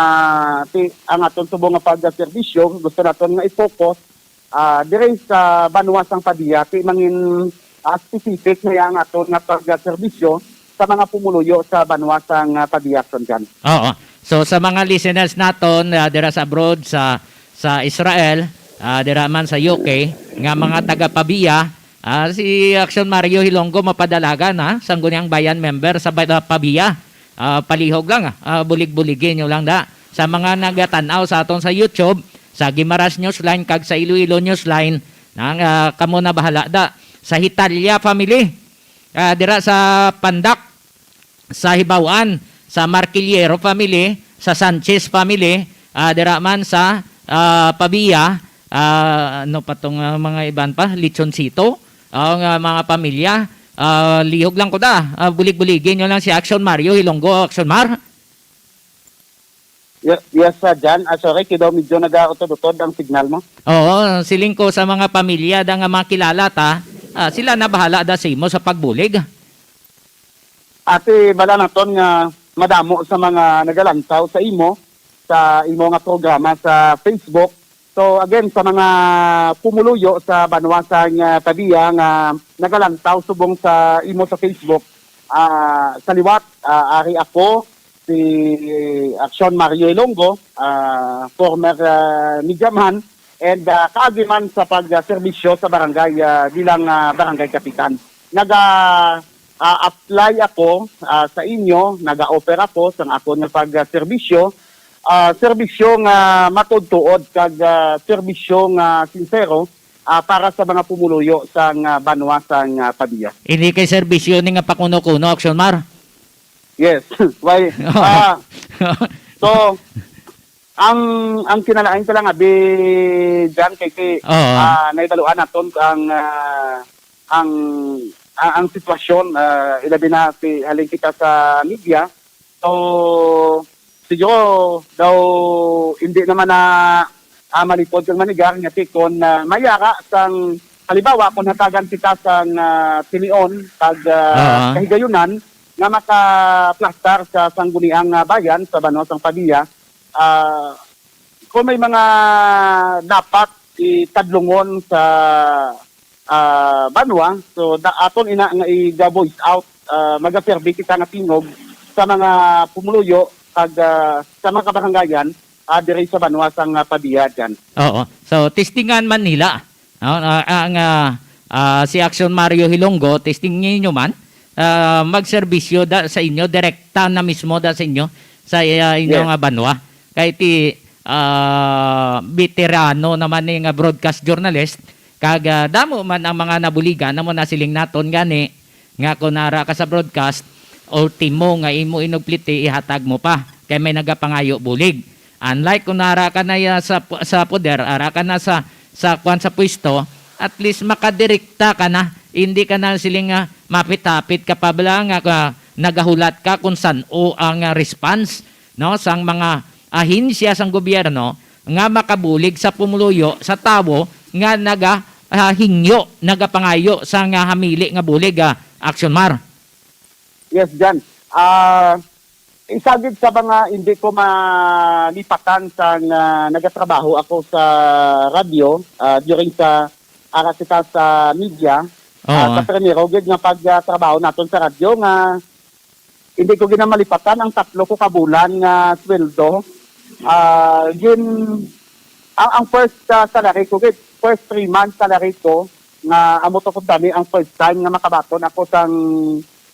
ti-, ang aton subong nga pagserbisyo, gusto naton nga i-focus, ah, diri sa banwa sang Pavia, ti mangin, ah, specific na ang aton nga pagserbisyo sa mga pumuluyo sa banwa sang, ah, Pavia, Sir Jan. Oo. So, sa mga listeners naton, ah, dira sa abroad, sa, sa Israel, ah, dira man sa U K, nga mga taga Pavia, ah, si Action Mario Hilonggo mapadalagan, ha, Sangguniang Bayan member sa Ba-, Pavia. Ah, palihog lang, ah, bulig-buligi nyo lang da. Sa mga nagatan-aw sa aton sa YouTube, sa Guimaras Newsline kag sa Iloilo Newsline, nang, ah, kamo na bahala da. Sa Hitalya family, ah, dira sa Pandak, sa Hibaw-an, sa Marquillero family, sa Sanchez family, ah, dira man sa, ah, Pavia, ah, ano pa tong, ah, mga iban pa, Lechoncito, ah, nga mga pamilya, ah, lihog lang ko da, ah, bulig-buligi nyo lang si Action Mario Hilonggo, Action Mar. Ye-, yes, ah, Jan. Ah, sorry, kay daw medyo nagautod-utod ang signal mo. Oo, siling ko sa mga pamilya da nga mga kilala ta, ah, sila na bahala da sa imo sa pagbulig. Ati, bala naton nga madamo sa mga nagalantaw sa imo, sa imo nga programa sa Facebook. So, again, sa mga pumuluyo sa banwa sang, ah, Pavia nga nagalantaw subong sa imo sa Facebook, ah, sa liwat, ah, ari ako, si Action Mario Ilonggo, ah, former, ah, media man, and, ah, kaagi man sa pagserbisyo sa barangay, ah, bilang, ah, barangay kapitan. Naga, ah, apply ako, ah, sa inyo, naga-offer ako sang akon nga pagserbisyo, ah, serbisyo nga matuod-tuod kag, ah, serbisyo nga sinsero, ah, para sa mga pumuluyo sang, ah, banwa sang, ah, Pavia. Hindi kay serbisyo ni nga pakuno-kuno, Action Mar. Yes. Why? Oo. Ah, so, ang, ang kinalain ko lang, abi, Jan, kay, kay, Oo. ah, naibaluan naton ang, ah, ang, ang, ang sitwasyon, ah, ilabi na si, halin kita sa media. So, siguro daw hindi naman na, ah, malipod kang manigar nga tikon na mayara sang halimbawa kung hatagan kita sang, ah, tinion kag, ah, Oo. kahigayunan nga makaplastar sa sangguniang, ah, bayan sa banwa sang Pavia, ah, kung may mga dapat itadlungon sa, ah, banwa, so da-, aton ina nga i-voice out, ah, magaserbi kita nga tingog sa mga pumuluyo kag, ah, sa mga kabarangayan, ah, diri sa banwa sang, ah, Pavia, Jan. Oo. So, testingan man nila, no? Ah, ang, ah, ah, si Action Mario Hilonggo, testing ninyo man, ah, magserbisyo da sa inyo, direkta na mismo da sa inyo, sa, ah, inyo Yes. nga banwa. Kay ti, ah, veterano naman ni nga broadcast journalist, kag, ah, damo man ang mga nabuligan, amo na siling naton gani, nga kung nara ka sa broadcast, ultimo nga imo inugpliti, ihatag mo pa, kay may nagapangayo bulig. Unlike kung nara ka na ya sa pu-, sa poder, ara ka na sa, sa kwan sa pwesto, at least makadirekta ka na, hindi ka na siling nga mapit-hapit ka pa bala nga, ah, nagahulat ka kung san-o ang, ah, response, no, sang mga ahensya sang gobyerno nga makabulig sa pumuluyo sa tawo nga naga, ah, hingyo, nagapangayo sa nga hamili nga bulig, ah, Action Mar. Yes, Jan. Ah, isa gid sa mga hindi ko malipatan sang, ah, nagatrabaho ako sa radyo, ah, during sa ara kita sa media, ah, Oo. sa primero gid nga pagtrabaho naton sa radyo nga hindi ko ginamalipatan ang tatlo ko ka bulan nga sweldo. Ah, gin-, ang, ang first, ah, salary ko, gid, first three months salary ko, nga amo to kundani ang first time nga makabaton ako sang,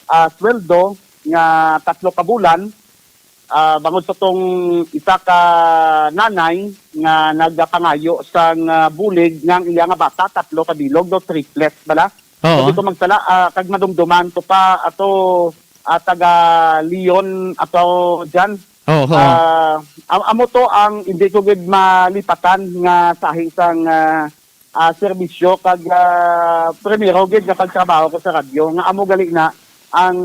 ah, sweldo nga tatlo ka bulan, ah, bangod sa tong isa ka nanay nga nagapangayo sang, ah, bulig nga ang iya nga bata, tatlo ka bilog, no, triplets bala. Oo. Sabi ko magsala, ah, kag madumduman ko pa ato, ah, taga Leon ato dyan. Oo. Ah, am-, amo to ang hindi ko gid malipatan nga sahi sang, ah, ah, serbisyo kag, ah, primero gid nga pagtrabaho ko sa radyo nga amo gali na ang,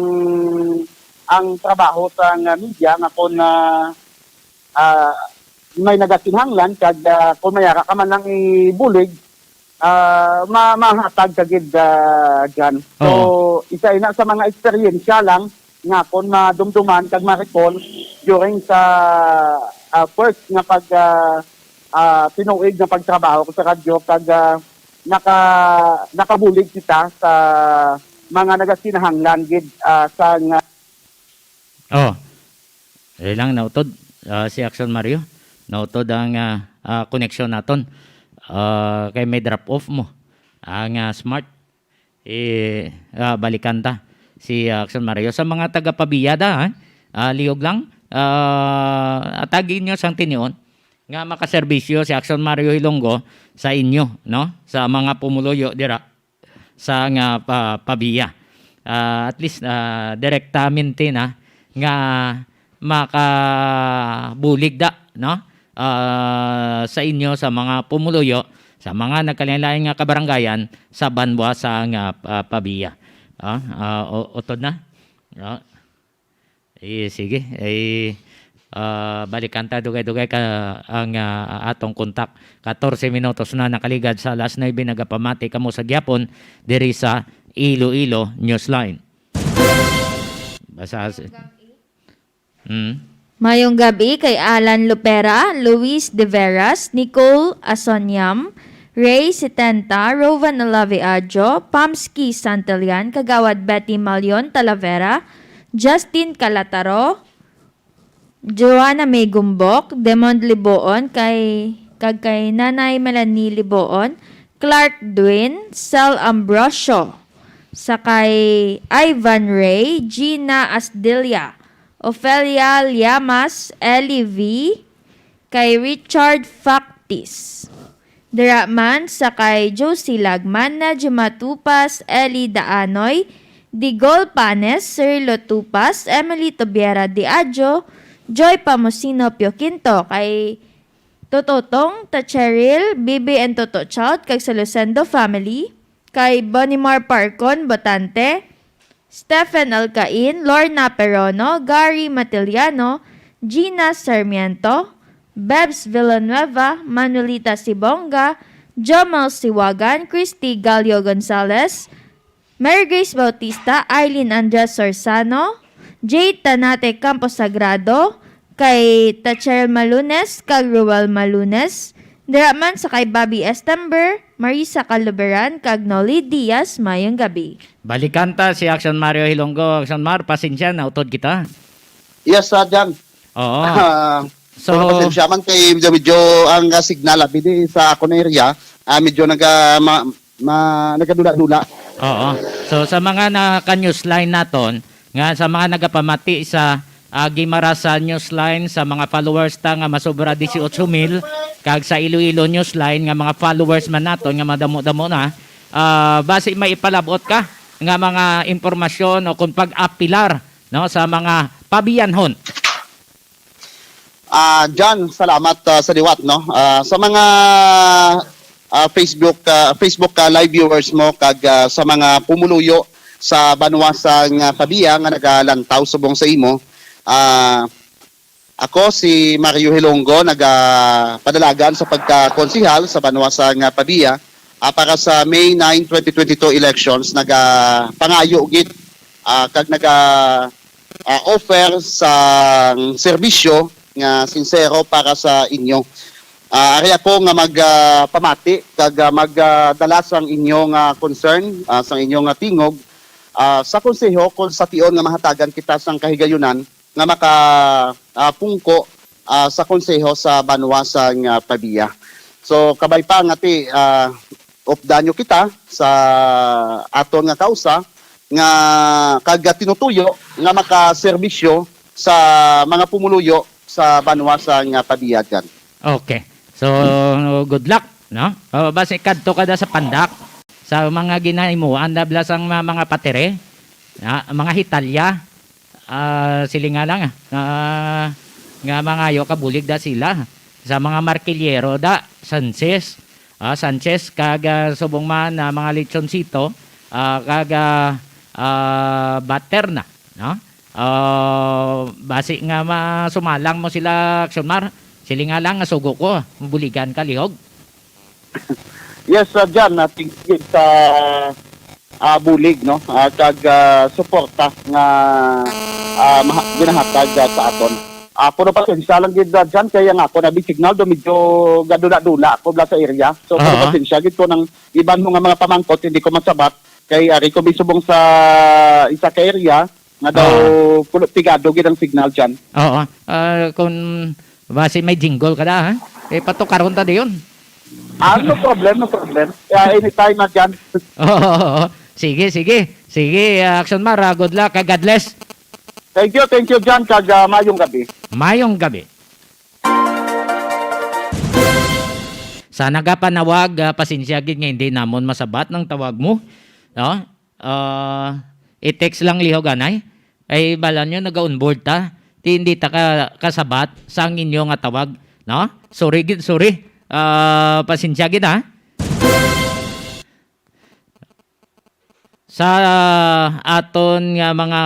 ang trabaho sa nga media nga kon, ah, ah, may nagakinahanglan kag, ah, kon mayara ka man lang ibulig, ah, ma-, mahatag ka gid, ah, Jan. So, Oo. isa ina sa mga eksperyensya lang nga akon madumduman kag ma-recall during sa, ah, first nga pag, ah, ah, tinuig nga pagtrabaho ko sa radyo kag, ah, naka-, nakabulig kita sa mga nagakinahanglan gid, ah, sa nga Oh. Dali lang, nautod, ah, si Action Mario. Nautod ang, ah, ah, koneksyon naton. Ah, kay may drop off mo. Ang, ah, smart, eh, ah, balikan ta si Action Mario. Sa mga taga-Pavia da, ha? Ah, lihog lang. Ah, atagi nyo sang tinion. nga makaserbisyo si Action Mario Hilonggo sa inyo, no? Sa mga pumuluyo dira sa nga pa-, Pavia. Ah, at least, ah, direktamente na nga makabulig da, no? Ah, sa inyo, sa mga pumuluyo, sa mga nagkalain-lain nga kabarangayan sa banwa sa nga, ah, Pavia. Ah, ah, u-, utod na. Ah. Eh, sige. Eh, ah, balikan ta dugay-dugay ka ang, ah, atong kontak. Katorse minutos na nakaligad sa alas nuebe, nagapamati kamo sa gihapon diri sa Iloilo Newsline. Basa si-, mm. Mayong gabi kay Alan Lupera, Luis De Veras, Nicole Asonyam, Ray Setenta, Rowan Olave Adjo, Pamski Santillan, Kagawad Betty Malion Talavera, Justin Calataro, Joanna May Gumbok, Demond Liboon, kay, kag kay Nanay Melanie Liboon, Clark Dwin, Sal Ambrosio, sa kay Ivan Ray, Gina Asdilia, Ofelia Llamas, Ellie V, kay Richard Factis. Dira man sa kay Josie Lagman, Najma Tupas, Eli Daanoy, Digol Panes, Cirilo Tupas, Emily Tubiera Diadio, Joy Pamusino Pio Quinto, kay Tototong, Ta Cheryl, Bibi and Toto Child, kag sa Lucendo family, kay Bonimar Parcon, Botante, Stephen Alcain, Lorna Perono, Gary Matiliano, Gina Sarmiento, Bebs Villanueva, Manuelita Sibonga, Jomel Siwagan, Christy Gallo Gonzalez, Mary Grace Bautista, Eileen Andres Sorzano, Jade Tanate Campo Sagrado, kay Tachel Malunes, kag Ruel Malunes, dira man sa kay Bobby Estember, Marisa Caluberan, kag Nolly Diaz, mayong gabi. Balikan ta si Action Mario Hilonggo. Action Mar, pasensya, nautod kita. Yes, ah, Jan. Oo. Ah, So, puro pasensya man kay medyo, medyo ang, ah, signal, abi, di sa ako na area, ah, medyo naga-, ma-, ma-, nagadula-dula. Oo. So, sa mga naka-newsline naton, nga sa mga nagapamati sa, ah, Guimaras sa newsline, sa mga followers ta nga masobra dieciocho mil, kag sa Iloilo newsline nga mga followers man naton nga madamo-damo na, ah, basi may ipalabot ka nga mga impormasyon o kung pag-apilar, no, sa mga pabiyanhon. Ah, John, salamat, ah, sa liwat, no? Ah, sa mga, ah, Facebook, ah, Facebook, ah, live viewers mo kag, ah, sa mga pumuluyo sa banwa sang, ah, Pavia nga nagalantaw subong sa imo, ah, ako si Mario Hilonggo, nagapadalagan sa pagkakonsehal sa banwa sang, ah, Pavia, ah, para sa May nine, twenty twenty-two elections. Nagapangayo gid, ah, kag naga ah, offer sang serbisyo nga sinsero para sa inyo. Ah, ari ako nga mag, ah, pamati kag, ah, mag, ah, dala sang inyo nga concern, ah, sang inyo nga tingog, ah, sa konseho kung sa tion nga mahatagan kita sang kahigayunan nga maka, ah, pungko, ah, sa konseho sa banwa sang, ah, Pavia. So, kabay pa nga ti, ah, updan nyo kita sa aton nga kausa nga kag tinutuyo nga makaserbisyo sa mga pumuluyo sa banwa sang Pavia, John. Okay. So, good luck, no? O, basi kadto ka da sa pandak, sa mga ginahimuan na bala sang mga, mga patire, na, mga hitalya, ah, silinga lang, ah, nga mangayo ka bulig da sila sa mga markilyero da, Sanchez, ah, Sanchez, kag, ah, subong man, ah, mga lechonsito, ah, kag, ah, ah, butter na, no? Ah, basi nga masumalang mo sila, Action Mar, silinga lang nga sugo ko, buligan ka lihog. Yes, uh, Jan, uh, thank you sa, uh, bulig, no? Uh, kag, uh, suporta nga, uh, maha-, ginahatag, uh, sa aton. Uh, puro pasensya lang gid, uh, Jan, kay ang ako na signal do medyo gadula-dula ako bla sa area. So, puro Oo. pasensya gid ko nang iban mo nga mga pamangkot, hindi ko masabat. Kay ari ko misubong sa isa ka area, nga daw Oo. pulo pigado gid ang signal dyan. Oo. Ah, kung basi may jingle ka da, ha? Eh, patukaron ta diyon. Ah, no problem, no problem. Yeah, anytime na dyan. Oo, oo, oo. Sige, sige. Sige, ah, Action Mar, ah, good luck, ah, God bless. Thank you, thank you, John, kag, ah, mayong gabi. Mayong gabi. Sa nagapanawag, ah, pasensya gid nga hindi namon masabat ang tawag mo, no? Ah, i-text lang lihog anay. Ay, bala nyo, naga-onboard ta. Di, hindi ta ka, kasabat sa ang inyo nga tawag, no? Sorry gid, sorry. Ah, pasensya gid, ha? Sa aton nga mga,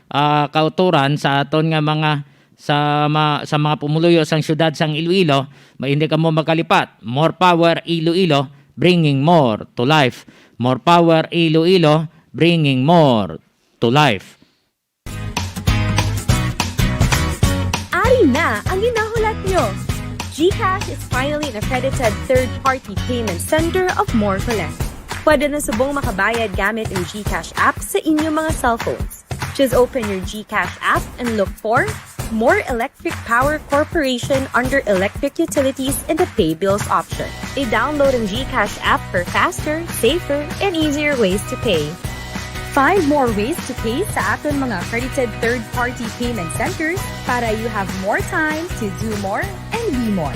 ah, kautoran, sa aton nga mga, sa ma-, sa mga pumuluyo sang siyudad sang Iloilo, ma-, hindi kamo magkalipat. More power, Iloilo, bringing more to life. More power, Iloilo, bringing more to life. Ari na ang ginahulat nyo! GCash is finally an accredited third-party payment center of Morcoles. Pwede na subong makabayad gamit ang GCash app sa inyong mga cellphones. Just open your GCash app and look for More Electric Power Corporation under Electric Utilities in the Pay Bills option. I-download ang GCash app for faster, safer, and easier ways to pay. Find more ways to pay sa aton mga accredited third-party payment centers para you have more time to do more and be more.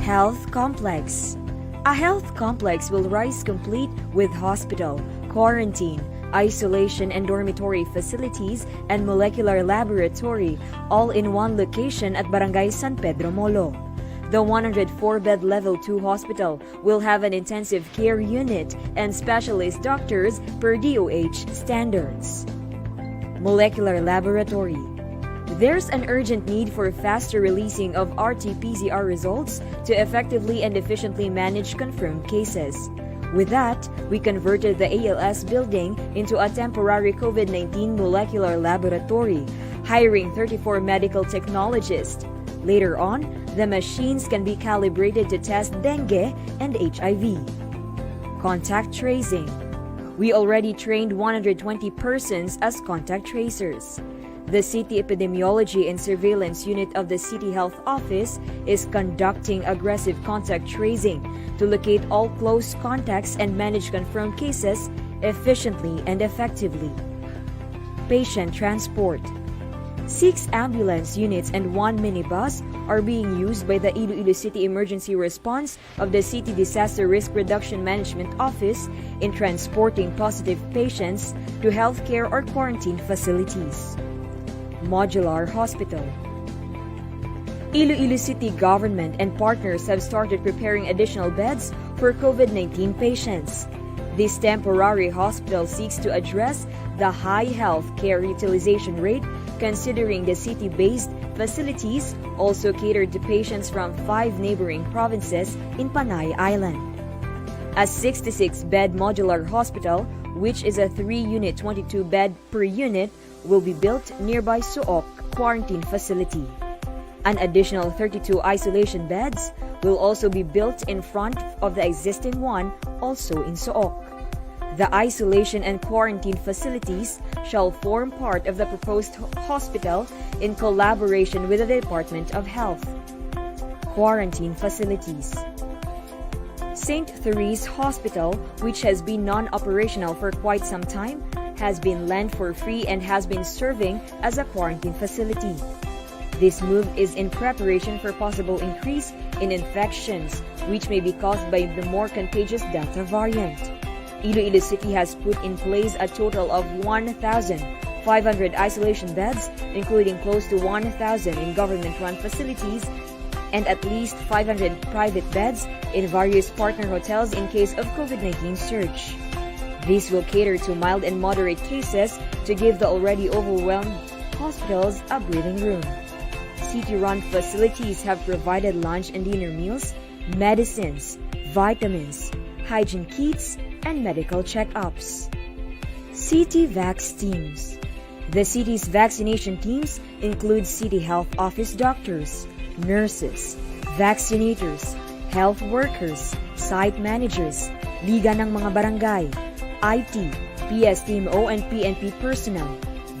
Health Complex. A health complex will rise complete with hospital, quarantine, isolation and dormitory facilities, and molecular laboratory, all in one location at Barangay San Pedro Molo. The one hundred four bed Level two hospital will have an intensive care unit and specialist doctors per DOH standards. Molecular Laboratory. There's an urgent need for faster releasing of RT-PCR results to effectively and efficiently manage confirmed cases. With that, we converted the ALS building into a temporary COVID nineteen molecular laboratory, hiring thirty-four medical technologists. Later on, the machines can be calibrated to test dengue and HIV. Contact tracing. We already trained one hundred twenty persons as contact tracers. The City Epidemiology and Surveillance Unit of the City Health Office is conducting aggressive contact tracing to locate all close contacts and manage confirmed cases efficiently and effectively. Patient transport. Six ambulance units and one minibus are being used by the Iloilo City Emergency Response of the City Disaster Risk Reduction Management Office in transporting positive patients to healthcare or quarantine facilities. Modular Hospital. Iloilo City government and partners have started preparing additional beds for COVID nineteen patients. This temporary hospital seeks to address the high health care utilization rate, considering the city-based facilities also catered to patients from five neighboring provinces in Panay Island. A sixty-six bed modular hospital, which is a three-unit, twenty-two bed per unit, will be built nearby Suok Quarantine Facility. An additional thirty-two isolation beds will also be built in front of the existing one, also in Suok. The isolation and quarantine facilities shall form part of the proposed ho- hospital in collaboration with the Department of Health. Quarantine facilities. Saint Therese Hospital, which has been non-operational for quite some time, has been lent for free and has been serving as a quarantine facility. This move is in preparation for possible increase in infections, which may be caused by the more contagious Delta variant. Iloilo City has put in place a total of one thousand five hundred isolation beds, including close to one thousand in government-run facilities and at least five hundred private beds in various partner hotels in case of COVID nineteen surge. This will cater to mild and moderate cases to give the already overwhelmed hospitals a breathing room. City-run facilities have provided lunch and dinner meals, medicines, vitamins, hygiene kits, and medical checkups. City Vax Teams. The city's vaccination teams include City Health Office doctors, nurses, vaccinators, health workers, site managers, Liga ng mga Barangay, I T, P S T M O and P N P personnel,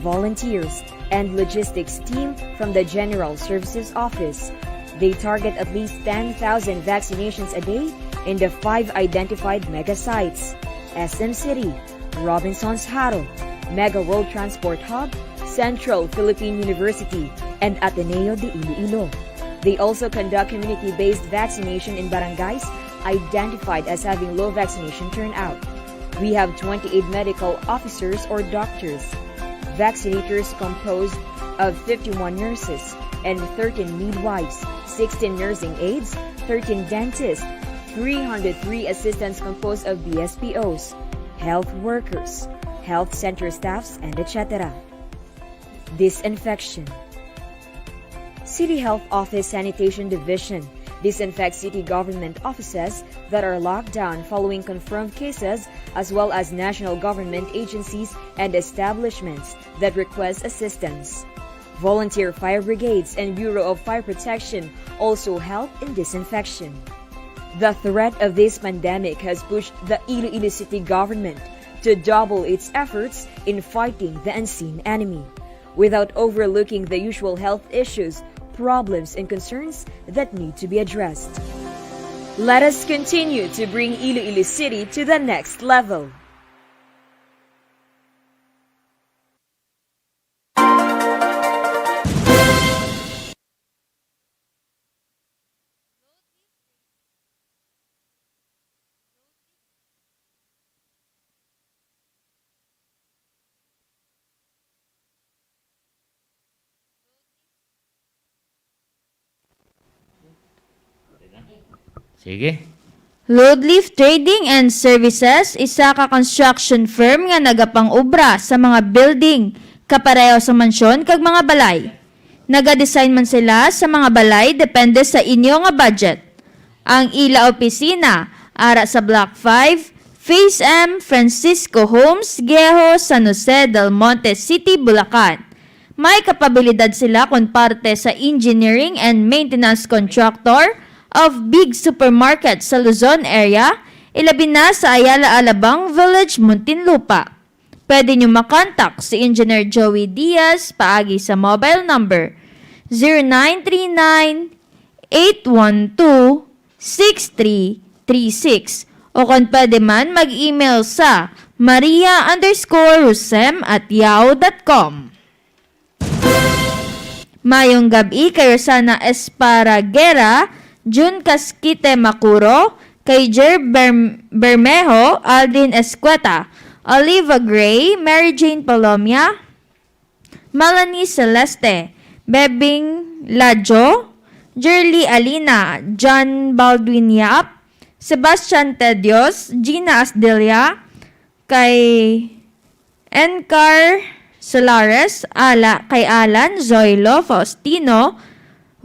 volunteers, and logistics team from the General Services Office. They target at least ten thousand vaccinations a day in the five identified mega sites: S M City, Robinsons Jaro, Mega World Transport Hub, Central Philippine University, and Ateneo de Iloilo. They also conduct community-based vaccination in barangays identified as having low vaccination turnout. We have twenty-eight medical officers or doctors, vaccinators composed of fifty-one nurses and thirteen midwives, sixteen nursing aides, thirteen dentists, three hundred three assistants composed of B S P Os, health workers, health center staffs, and et cetera. Disinfection. City Health Office Sanitation Division disinfects city government offices that are locked down following confirmed cases, as well as national government agencies and establishments that request assistance. Volunteer fire brigades and Bureau of Fire Protection also help in disinfection. The threat of this pandemic has pushed the Iloilo City government to double its efforts in fighting the unseen enemy, without overlooking the usual health issues, problems, and concerns that need to be addressed. Let us continue to bring Iloilo City to the next level. Sige. Loadleaf Trading and Services, isa ka construction firm nga nagapang-obra sa mga building, kapareho sa mansyon kag mga balay. Nagadesign man sila sa mga balay depende sa inyo nga budget. Ang ila opisina ara sa Block five, Phase M, Francisco Homes, Guejo, San Jose del Monte City, Bulacan. May kapabilidad sila kon parte sa engineering and maintenance contractor of big supermarket sa Luzon area, ilabi na sa Ayala Alabang Village, Muntinlupa. Pwede nyo makontak si Engineer Joey Diaz paagi sa mobile number zero nine three nine, eight one two, six three three six, o kon pwede man mag-email sa maria underscore rosem at yahoo dot com. Mayong gab-i kay Rosana Esparraguera, Jun Casquite Macuro, kay Jer Berm-, Bermejo, Aldrin Escueta, Oliva Gray, Mary Jane Palomia, Melanie Celeste, Bebing Lajo, Jerly Alina, John Baldwin Yap, Sebastian Tedios, Gina Asdelia, kay Encar Solares, Ala, kay Alan, Zoilo, Faustino,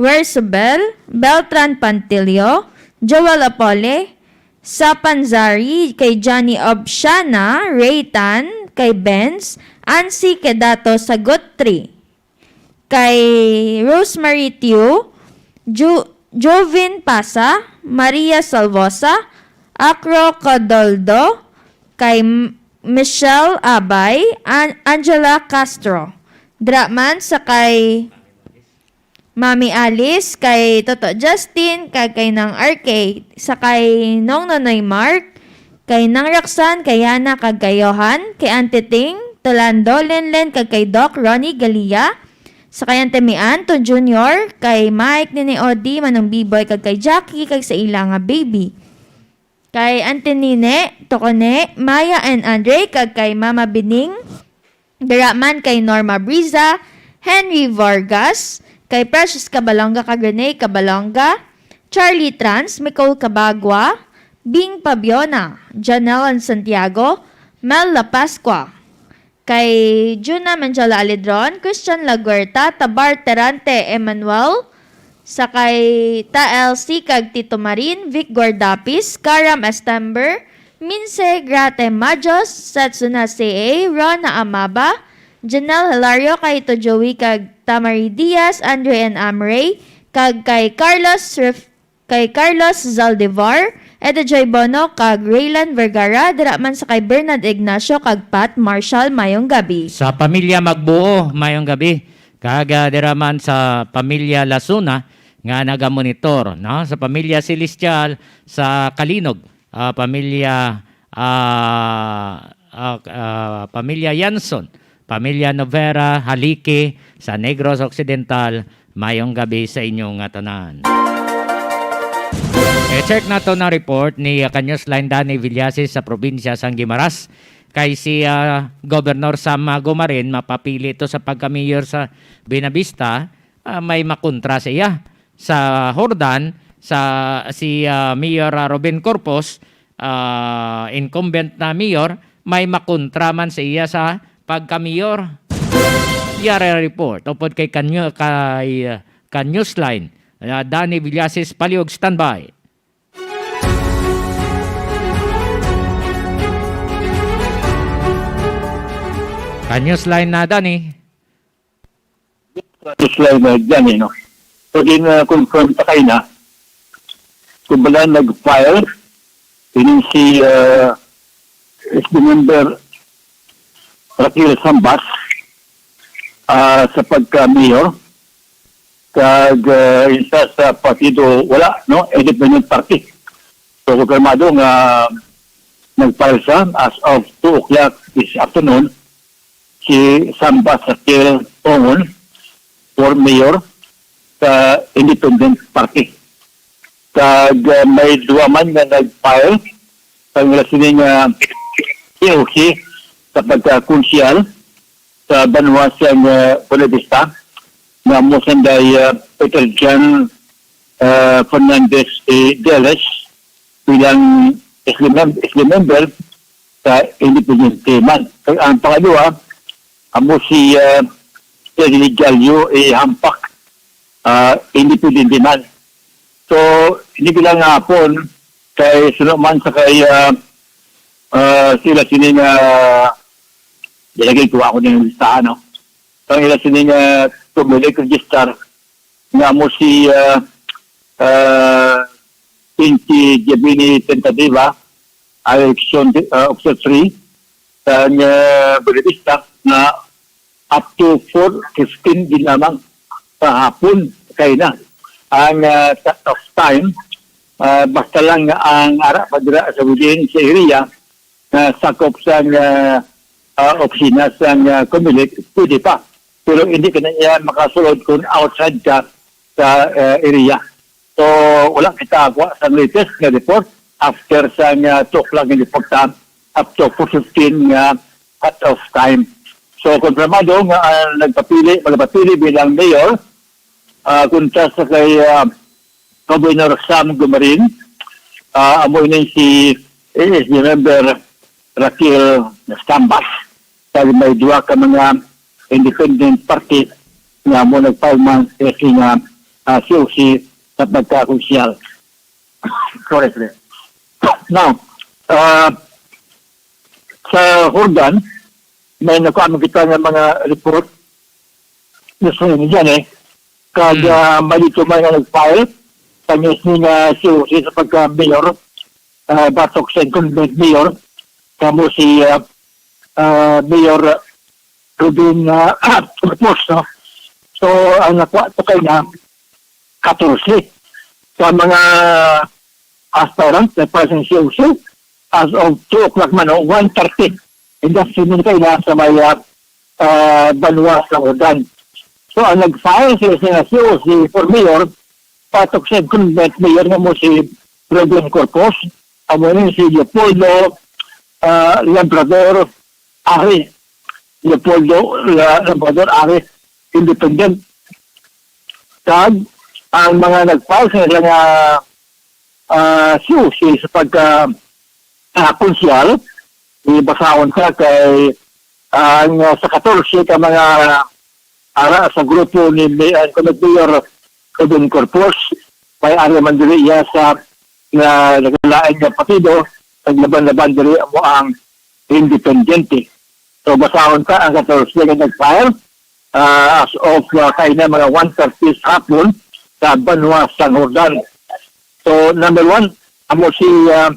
Wersabel, Beltran Pantilio, Joel Apole, Sapanzari, kay Johnny Obshana, Raytan, kay Benz, Ansi Kedato, Sagutri, kay Rosemary Tiu, Ju-, Jovin Pasa, Maria Salvosa, Acro Codoldo, kay M-, Michelle Abay, An-, Angela Castro. Dira man sa kay Mami Alice, kay Toto Justin, kag kay Nang R K, sa kay Nong Nonoy Mark, kay Nang Roxanne, kay Yana, kag kay Johan, kay Auntie Ting, Tolando, Lenlen, kag kay Doc Ronnie Galia, sa kay Auntie Mian, Ton Junior, kay Mike, Nini Odi, Manong Biboy, kag kay Jackie, kag sa ila nga baby. Kay Auntie Nine, Tokone, Maya and Andre, kag kay Mama Bining, dira man kay Norma Briza, Henry Vargas, kay Precious Cabalonga kag Rene Cabalonga, Charlie Trans, Nicole Cabagua, Bing Pabiona, Janelle and Santiago, Mel La Pascua, kay Juna Manjola Alidron, Christian Laguerta, Tabar Terante Emmanuel, sa kay Ta Elsie kag Tito Marin, Vic Guardapis, Karam Estember, Minse Grate Majos, Setsuna C A, Rona Amaba, Janelle Hilario, Kahito Joey kag Tamari Diaz, Andre and Amrey, kag kay Carlos Ref-, kay Carlos Zaldivar, Edo Joy Bono, kag Raylan Vergara, dira man sa kay Bernard Ignacio kag Pat Marshall, mayong gabi. Sa pamilya Magbuo, mayong gabi. Kag, ah, dira man sa pamilya Lasuna, nga nagamonitor, no, sa pamilya Celestial sa Calinog, ah, pamilya, ah, ah, ah, pamilya Yanson, pamilya Novera, Haliki, sa Negros Occidental. Mayong gabi sa inyo nga tanan. I-check nato na report ni, ah, Ka-Newsline Danny Villasis sa probinsya sang Guimaras. Kay si, ah, Governor Sam, ah, Gumarin mapapili to sa pagka-mayor sa Buenavista, ah, may makontra sa iya. Sa Jordan, sa, si, ah, Mayor, ah, Ruben Corpus, ah, incumbent na mayor, may makontra man sa iya sa pagka-mayor. Yari report upod kay Kanyo-, kay, ah, Ka-Newsline, ah, Danny Villasis, palihog standby. Ka-Newsline na, Danny. Isla na dyan, eh, no? So, gin-confirm pa kayo na kung bala nag-file, ini si, uh, S D member Raquel Sambas, ah, sa pagka-mayor, kag, ah, isa sa partido, wala, no? Independent party. So, kumpirmado nga nag-file siya as of two o'clock this afternoon, si Sambas Raquel Ongon for mayor sa Independent Party. Kag, ah, may duha man nga nag-file sa ila sini nga C O C sa pagkakonsehal sa banwa sang, ah, Buenavista, nga amo sanday, ah, Peter John, ah, Fernandez, eh, Deles bilang S D mem-, S D member sa Independiente man. Kag ang pangaduha, amo si, ah, Freddy Gallo, eh, Hampak, ah, Independiente man. So, hindi ko lang hapon, kay suno man sa kay, ah, ah, sila sini nga, di lagi kuha ko ng listahan, no? Ang ila sini nga Comelec register, nga mo si, ah, ah, Pinky Giabini Tentativa, election, ah, officer three, sa, ah, Buenavista, na up to four fifteen din lamang sa hapon kay na ang, ah, cut-off time, ah, basta lang nga ang ara pa dira sa within sa area na sakop sang, ah, ah, opisina sang, ah, Comelec, pwede pa. Pero hindi ka na niya makasulod kung outside ka sa, ah, area. So, wala kita kuha sa latest nga report after sang, ah, two o'clock nga report ta, up to four fifteen nga cut-off time. So, konfirmado nga, ah, nagpapili, magpapili bilang mayor, ah, kontra sa kay, ah, Governor Sam Gumarin, ah, amo ini si A S D member Raquel Sambas. Kag may duha ka mga independent party nga mo nagpalman sa sina, ah, C O C sa pagkakonsehal. Correct, sir. Now, ah, sa Jordan, may nakuha man kita nga mga report. Gusto niya dyan, eh. Kag, Hmm. ah, may dito man nga nag-file, kanyas ni nga C O C sa pagka-mayor, ah, batok sa incumbent mayor, kamo si, ah, ah, Mayor Ruben, ah, Corpus, no? So, ang nakuha to kay na, katorse ka mga aspirants na para sa C O C as of two o'clock man, no? One thirty. And that's the kay na sa may, ah, ah, banwa sa Jordan. So, ang nag-file sila sa C O C for mayor, patok sa incumbent mayor nga mo si Robin Corpus, amo ni si Leopoldo, ah, Labrador Ari. Leopoldo La-, Labrador Ari, independent. Kag ang mga nag-file sa ila nga, ah, C O C sa pagka, ah, konsehal, ibasahon sa kay, ah, ang, ah, sa katorse ka mga ara sa grupo ni May-, ah, Mayor Robin Corpus, may ari man diri iya sa nga nagalain nga partido, naglaban-laban diri amo ang Independiente. So, basahon ta ang katorse nga nag-file, ah, as of, ah, kaina mga one thirty sa hapon sa banwa sang Jordan. So, number one, amo si, ah,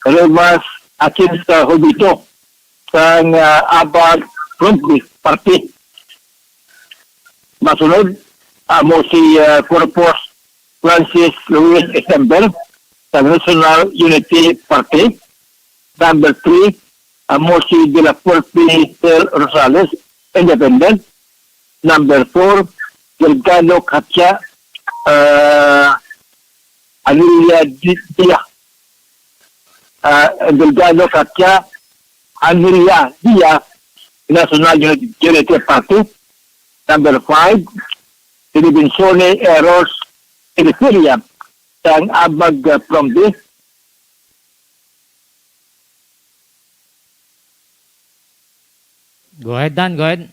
Rivas Akin sa Hobito sang, ah, Abag Frontenac Party. Masunod, amo si, ah, Corpus Francis Luis Estember sa National Unity Party. Number three, amo si De La Fuente Tel Rosales, Independent. Number four, Delgado Katia, ah, Amelia Di-, Diaz, ah, Delgado Katia, Amelia Diaz, National Unity Party. Number five, Silibinzone Eros Periferia, sang Abag, ah, Promdi. Go ahead, Dan. Go ahead.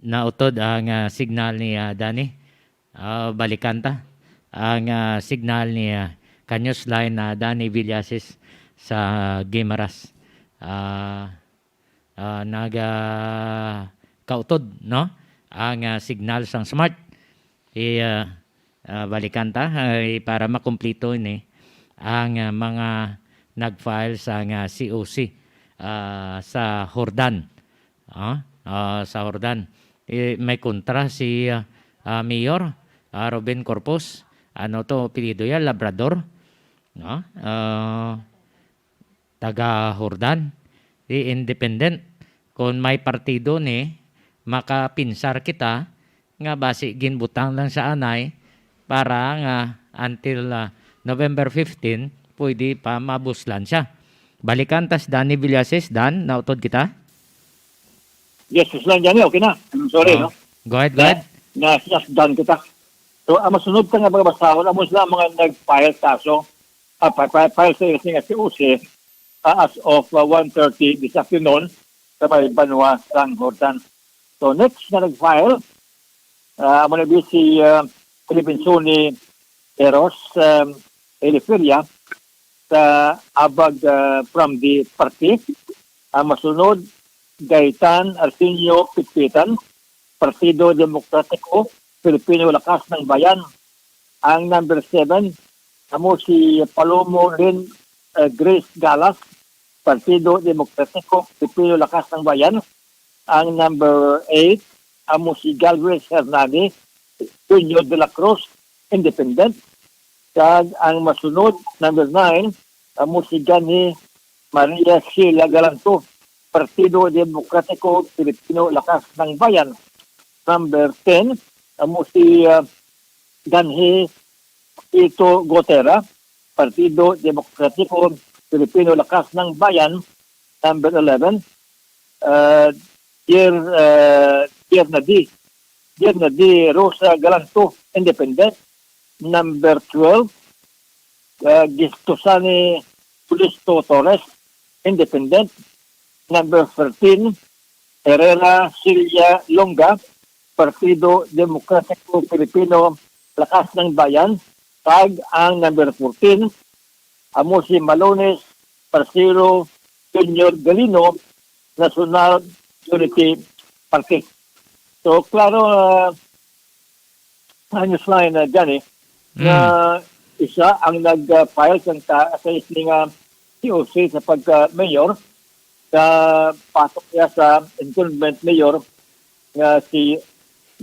Nautod ang, ah, signal ni, ah, Danny. Ah, balikan ta ang, ah, signal ni, ah, ka-newsline na Danny Villasis sa Guimaras. Ah, ah, naga kautod, no? Ang, ah, signal sang smart. I, ah, ah, balikan ta, ah, para makumplito ini ang, ah, mga nag-file sa nga C O C, ah, sa Jordan. Ah, ah, sa Jordan. Eh, may kontra si, ah, ah, Mayor, ah, Robin Corpus. Ano to, apelyido ya? Labrador. No? Ah, taga Jordan. Di independent. Kung may partido ni, makapinsar kita nga basi ginbutang lang sa anay para nga until, ah, November fifteen, pwede pa mabuslan siya. Balikan tas Danny Villasis. Dan, nautod kita? Yes, Ruslan, Johnny, okay na. I'm sorry, Oh. no? Go ahead, go ahead. Na, na, done kita. So, ang masunod ta nga mga basahon, amo sila ang mga nag-file kaso, ah, pa- pa- file sa isi nga C O C, ah, as of ah, one thirty this afternoon sa may Banwa sang Jordan. So, next na nag-file, ah, amo na bi si ah, Filipinzone Eros um, Eliferia sa Abag ah, from the Party. Ang masunod, Gaitan Arsenio Pitpitan, Partido Demokratiko Pilipino Lakas ng Bayan. Ang number seven, amo si Palomo Lynn eh, Grace Galas, Partido Demokratiko Pilipino Lakas ng Bayan. Ang number eight, amo si Galvez Hernani Junior de la Cruz, Independent. Kag ang masunod, number nine, amo si Ganhi Maria Sheila Galanto, Partido Demokratiko Pilipino Lakas ng Bayan. Number ten, amo si ah, Ganhi Ito Gotera, Partido Demokratiko Pilipino Lakas ng Bayan. Number eleven, uh, Dear, uh, Dear Nadi, Dear Nadi Rosa Galanto, Independent. Number twelve, uh, Gistosani Pulisto Torres, Independent. Number thirteen, Herrera Celia Longa, Partido Demokratiko Pilipino Lakas ng Bayan, kag ang number fourteen, amo si Malones Parcero Junior Galino, National Unity Party. So, klaro, ah, ang newsline, ah, Johnny, na isa ang nag-file sang ta sa isli nga C O C sa pagka-mayor sa pasok niya sa incumbent mayor nga si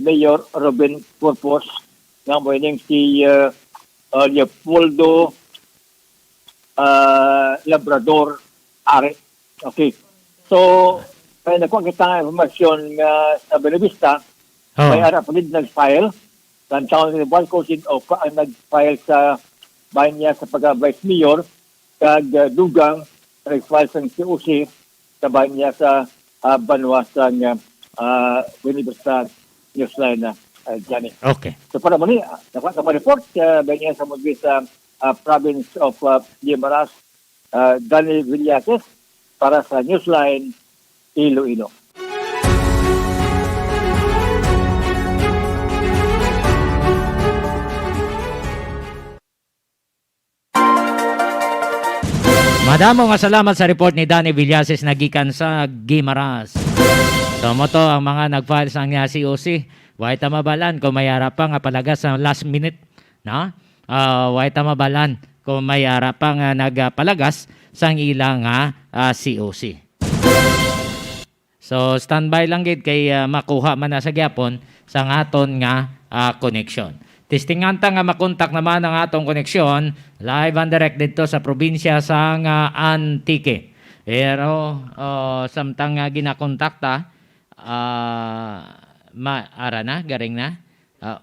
Mayor Robin Corpus nga mo ining si uh, uh, Leopoldo uh, Labrador Are. Okay. So, may nakuha kita nga informasyon nga sa Buenavista, Oh. may ara pa gid nag-file. Ang taon ni Juan Cosin Oca ang nag-file sa bahin niya sa pagka-vice mayor, kag uh, dugang nag-file sa C O C sa bahin niya sa uh, banwa sa uh, uh, Buenavista Newsline na uh, Johnny. Okay. So para mo ni, uh, nakuha ka report, uh, bahin niya sa muli sa uh, province of uh, Guimaras, uh, Danny Villases para sa Newsline Iloilo. Madamo nga salamat sa report ni Danny Villases nagikan sa Guimaras. So mo to ang mga nag-file sang uh, C O C. Way ta mabalan kung may ara pa nga palagas sa last minute, no? Uh, way ta mabalan kung may ara pa nga nagpalagas sang ilang uh, uh, C O C. So, standby lang gid kay, ah, makuha man na sa gyapon sa aton nga, ah, koneksyon. Testingan ta nga makontak naman ang atong koneksyon live and direct dito sa probinsya sang, ah, Antique. Pero, oh, samtang nga ginakontak ta, ah, ma-, ara na, garing na. Ah,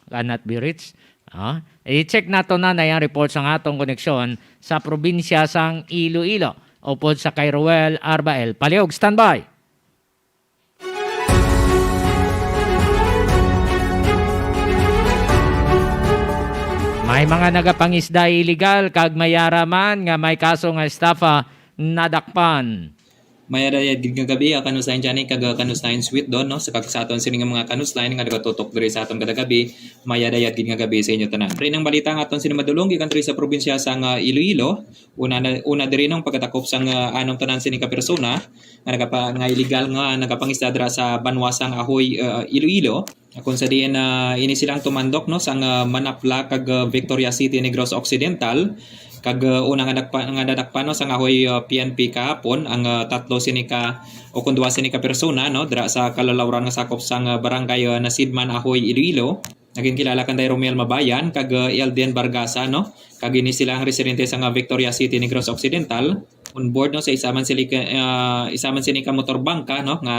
cannot be reached. Ah, i-check nato na na yung report sang atong koneksyon sa probinsya sang Iloilo. Upod sa kay Roel Arbael. Palihog, standby. May mga nagapangisda illegal kag may ara man nga may kaso nga estafa nadakpan. Mayada yad gid nga gabi, ah, Kanus Line Johnny kag, ah, Kanus Line Sweet Don, no? Sa kag sa aton sini nga mga Kanus Line nga nagatutok diri sa aton kada gabi, mayada yad gid nga gabi sa inyo tanan. Rin ang balita nga aton sini madulong gikan diri sa probinsya sang, ah, Iloilo. Una na, una diri nang pagkadakop sang, ah, anong tanan sini ka persona nga nagapa-, nga illegal nga nagapangisda dira sa banwa sang Ahoy, ah, Iloilo. Kung sa diin, ah, ini silang tumandok, no, sang, ah, Manapla kag, ah, Victoria City, Negros Occidental. Kag, ah, una nga nagpa-, nga nadakpan, no, sang Ahoy, ah, P N P kahapon ang, ah, tatlo sini ka o kung duwa sini ka persona, no, dira sa kalalawran nga sakop sang, ah, barangay, ah, Nasidman, Ahoy, Iloilo. Naging kilala kanday Romel Mabayan kag, ah, Elden Bargasa, no. Kag ini sila ang residente sang, ah, Victoria City, Negros Occidental. On board, no, sa isa man sili ka, ah, isa man sini ka motor bangka, no, nga,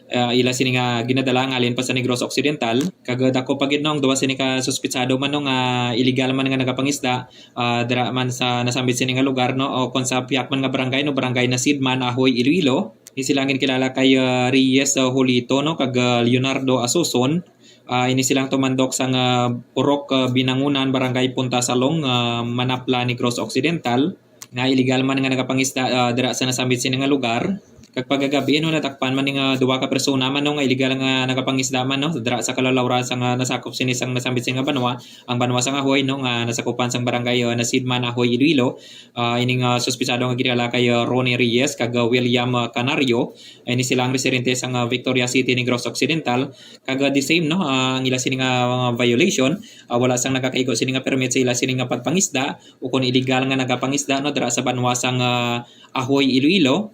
ah, ila sini nga ginadala nga halin pa sa Negros Occidental. Kag, ah, dako pa gid, no, ang duwa sini ka suspitsado man, no, nga illegal man nga nagapangisda, ah, dira man sa nasambit sini nga lugar, no, o kon sa piyak man nga barangay, no, Barangay Nasidman, Ahoy, Iloilo. Ini sila ang ginkilala kay, ah, Reyes, ah, Julito, no, kag, ah, Leonardo Asuson. Ah, ini silang tumandok sang, ah, Purok, ah, Binangunan, Barangay Punta Salong, ah, Manapla, Negros Occidental, nga illegal man nga nagapangisda, ah, dira sa nasambit sini nga lugar. Kag pagkagabi, no, nadakpan man ni nga duwa ka persona man, no, nga illegal nga nagapangisda man, no, dira sa kalalawran sang, ah, nasakop sini sang nasambit sini nga banwa, ang banwa sang Ahoy, no, nga nasakupan sang barangay, ah, Nasidman, Ahoy, Iloilo. Ah, ining, ah, suspitsado nga ginilala kay, ah, Ronnie Reyes kag, ah, William, ah, Canario. Ini sila ang residente sang, ah, Victoria City, Negros Occidental. Kag, ah, the same, no, ah, ang ila sini nga mga violation, ah, wala sang nagakaigo sini nga permit sa ila sini nga pagpangisda o kon illegal nga nagapangisda, no, dira sa banwa sang, ah, Ahoy, Iloilo.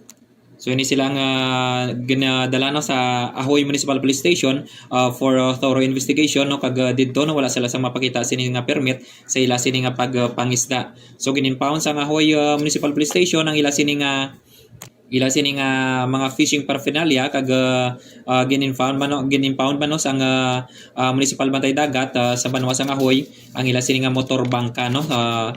So, ini sila nga ginadala, no, sa Ahoy Municipal Police Station, ah, for, ah, thorough investigation, no, kag, ah, didto, no, wala sila sang mapakita sini nga permit sa ila sini nga pagpangisda. So, gin-impound sang Ahoy, ah, Municipal Police Station ang ila sini nga ila sini nga mga fishing paraphernalia kag, ah, ah, gin-impound man, no, gin-impound man, no, sang, ah, ah, Municipal Bantay Dagat, ah, sa banwa sang Ahoy ang ila sini nga motor bangka, no, ah,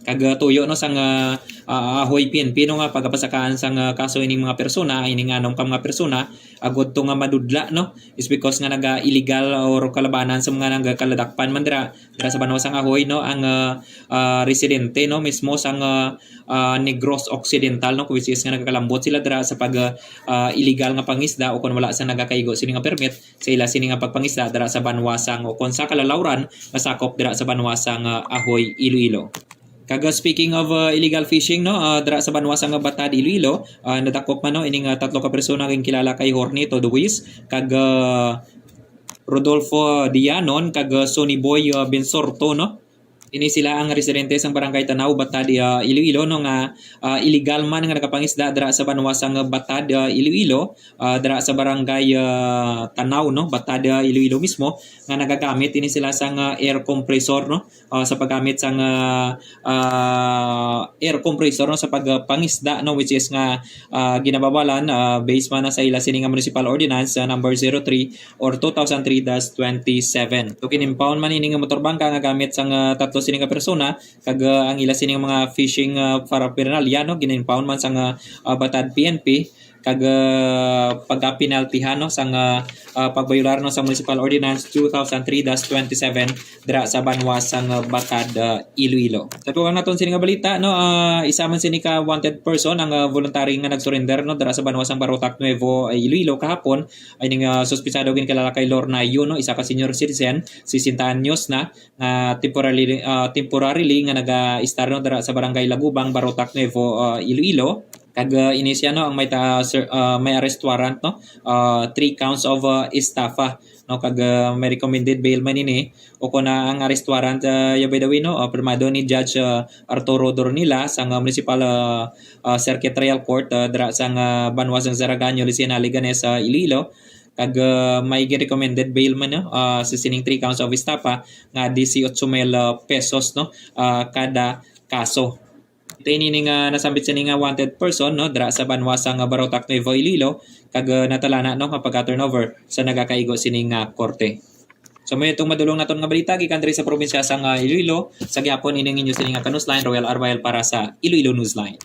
kag, ah, tuyo, no, sang, ah, ah, Ahoy P N P, no, nga pagapasakaan sang, ah, kaso ining mga persona, ining anong pa mga persona, agud to nga madudla, no, is because nga naga-illegal or kalabanan sa mga nagakaladakpan man dira, dira sa banwa sang Ahoy, no, ang, ah, ah, residente, no, mismo sang, ah, ah, Negros Occidental, no, which is nga nagakalambot sila dira sa pag, ah, illegal nga pangisda o kung wala sa nagakaigo sini nga permit sa ila sini nga pagpangisda dira sa banwa sang o kung sa kalalawran nga sakop dira sa banwa sang, ah, Ahoy, Iloilo. Kag, ah, speaking of, ah, illegal fishing, no, ah, dira sa banwa sang Batad, Iloilo, ah, nadakop man, no, ining, ah, tatlo ka persona nga kilala kay Hornito Duis kag, ah, Rodolfo Dianon kag, ah, Sonny Boy, ah, Bensorto, no. Ini sila ang residente sang Barangay Tanaw, Batad, ah, Iloilo, no, nga, ah, illegal man nga nagapangisda dira sa banwa sang Batad, ah, Iloilo, ah, dira sa Barangay, ah, Tanaw, no, Batad, ah, Iloilo mismo, nga nagagamit ini sila sang, ah, air compressor, no, ah, sa paggamit sang, ah, ah, air compressor, no, sa pagpangisda, no, which is nga, ah, ginabawalan, ah, based man na sa ila sini nga municipal ordinance, ah, number zero three or two thousand three dash twenty-seven. So, gin-impound man ini nga motor bangka nga gamit sang, ah, tatlo sini nga persona, kag, ah, ang ila sini nga mga fishing, ah, paraphernalia, no, gin-impound man sang, ah, ah, Batad P N P, kag, ah, pagkapenaltihan, no, sang, ah, ah, pagbayular, no, sa Municipal Ordinance two thousand three dash twenty-seven dira sa banwa sang, ah, Batad, ah, Iloilo. Sa tugang naton sini nga balita, no, ah, isa man sini ka wanted person ang, ah, voluntary nga nag-surrender, no, dira sa banwa sang Barotac Nuevo, ah, Iloilo kahapon. Ay ning, ah, suspitsado ginkilala kay Lorna Yu, no, isa ka senior citizen, sesenta anyos na, nga temporarily, ah, temporarily nga naga-istar, no, dira sa Barangay Lagubang, Barotac Nuevo, ah, Iloilo. Kag, ah, ini siya, no, ang may ta-, sir, ah, may arrest warrant, no? Ah, three counts of, ah, estafa, no? Kag, ah, may recommended bail man ini. O kung na ang arrest warrant, ah, ya, by the way, no, ah, pirmado ni Judge, ah, Arturo Dornila sang, ah, Municipal, ah, ah, Circuit Trial Court, ah, dira sang, ah, banwa sang Zarraga, New Lucena, Leganes, ah, Iloilo. Kag, ah, may gi-recommended bail man, no, ah, sa sining three counts of estafa nga dieciocho mil, ah, pesos, no, ah, kada kaso. Ito ini nga nasambit sini nga wanted person, no, dira sa banwa sang Barotac, Nuevo Iloilo, kag, ah, natalana, no, nga pagka-turnover sa nagakaigo sini nga korte. So, may itong madulong naton nga balita gikan diri sa probinsya sang, ah, Iloilo. Sa gihapon, ining inyo sini nga kanuslan, Royal Arbael para sa Iloilo Newsline.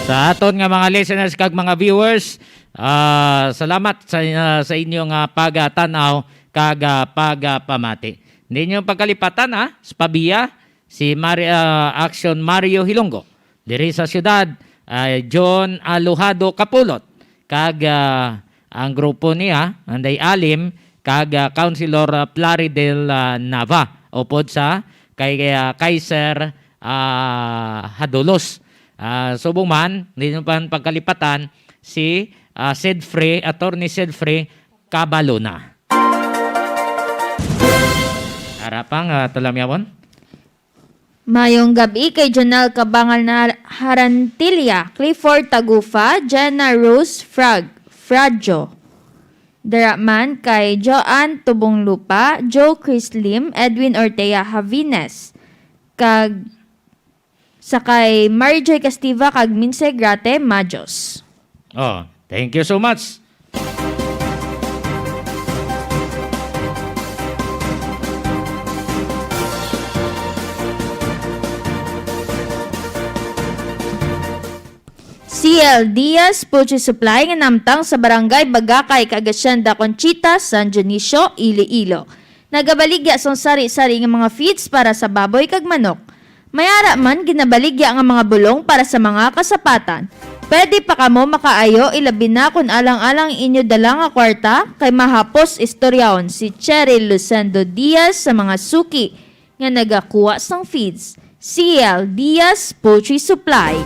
Sa aton nga mga listeners kag mga viewers, ah, salamat sa, ah, sa inyo nga pagtan-aw kag, ah, pagpamati. Hindi niyo pagkalipatan, ha, sa pabiya si Mari-, ah, Action Mario Hilonggo. Diri sa siyudad, ah, John Alojado Kapulot, kag, ah, ang grupo niya, Anday Alim, kag, ah, Councilor, ah, Plaridel, ah, Nava, upod sa kay, ah, Kaiser, ah, Hadulos. Ah, subong man, di nyo pa pagkalipatan si, ah, Sedfrey, Attorney Sedfrey Cabaluna. Arapang, ah, talamyawon. Mayong gab-i kay Jonel Kabangal na Harantilla, Clifford Tagufa, Jenna Rose Frag, Frajo. Dira man kay Joanne Tubong Lupa, Joe Chris Lim, Edwin Ortea Javines, kag sa kay Mary Joy Castiva kag Minse Grate Majos. Oh, thank you so much. C L Diaz Poultry Supply nga namtang sa Barangay Bagakay kag Hacienda Conchita, San Dionisio, Iloilo. Nagabaligya sang sari-sari nga mga feeds para sa baboy kag manok. May ara man ginabaligya nga mga bulong para sa mga kasapatan. Pwede pa kamo makaayo, ilabi na kon alang-alang inyo dala nga kwarta, kay mahapos istoryahon si Cheryl Lucendo Diaz sa mga suki nga nagakuha sang feeds. C L Diaz Poultry Supply.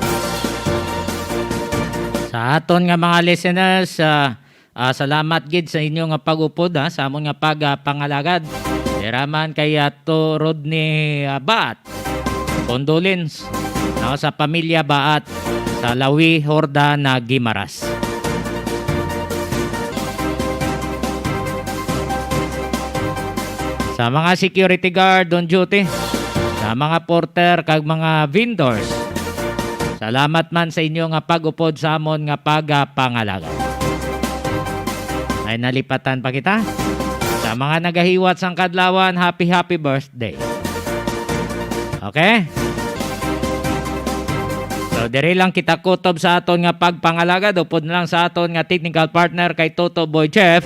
Sa aton nga mga listeners, ah, ah, salamat gid sa inyo nga pag-upod, ha, sa amon nga pag, ah, pangalagad. Dira man kay, ah, to Rodney, ah, Baat. Condolence, no, sa pamilya Baat sa Lawi Jordana Guimaras. Sa mga security guard on duty, sa mga porter kag mga vendors, salamat man sa inyo nga pag-upod sa amon nga pagpangalagad. Ay nalipatan pa kita. Sa mga nagahiwat sang kadlawan, happy, happy birthday. Okay? So, diri lang kita kutob sa aton nga pagpangalagad. Upod na lang sa aton nga technical partner kay Toto Boy Jeff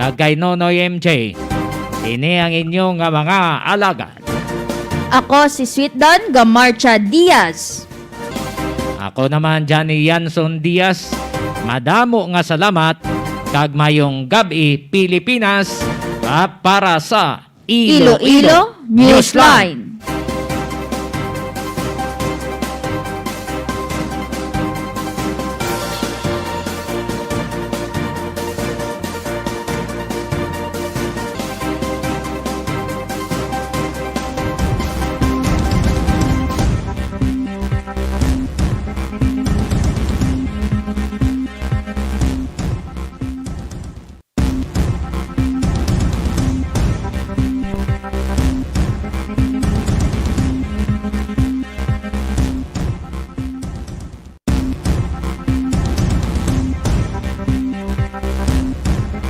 kag kay Nonoy M J. Ini ang inyo nga mga alagad. Ako si Sweet Don Gamarcha Diaz. Ako naman, Johnny Yanson Diaz. Madamo nga salamat kag mayong gab-i, Pilipinas, pa-, para sa Iloilo Iloilo Newsline. Newsline.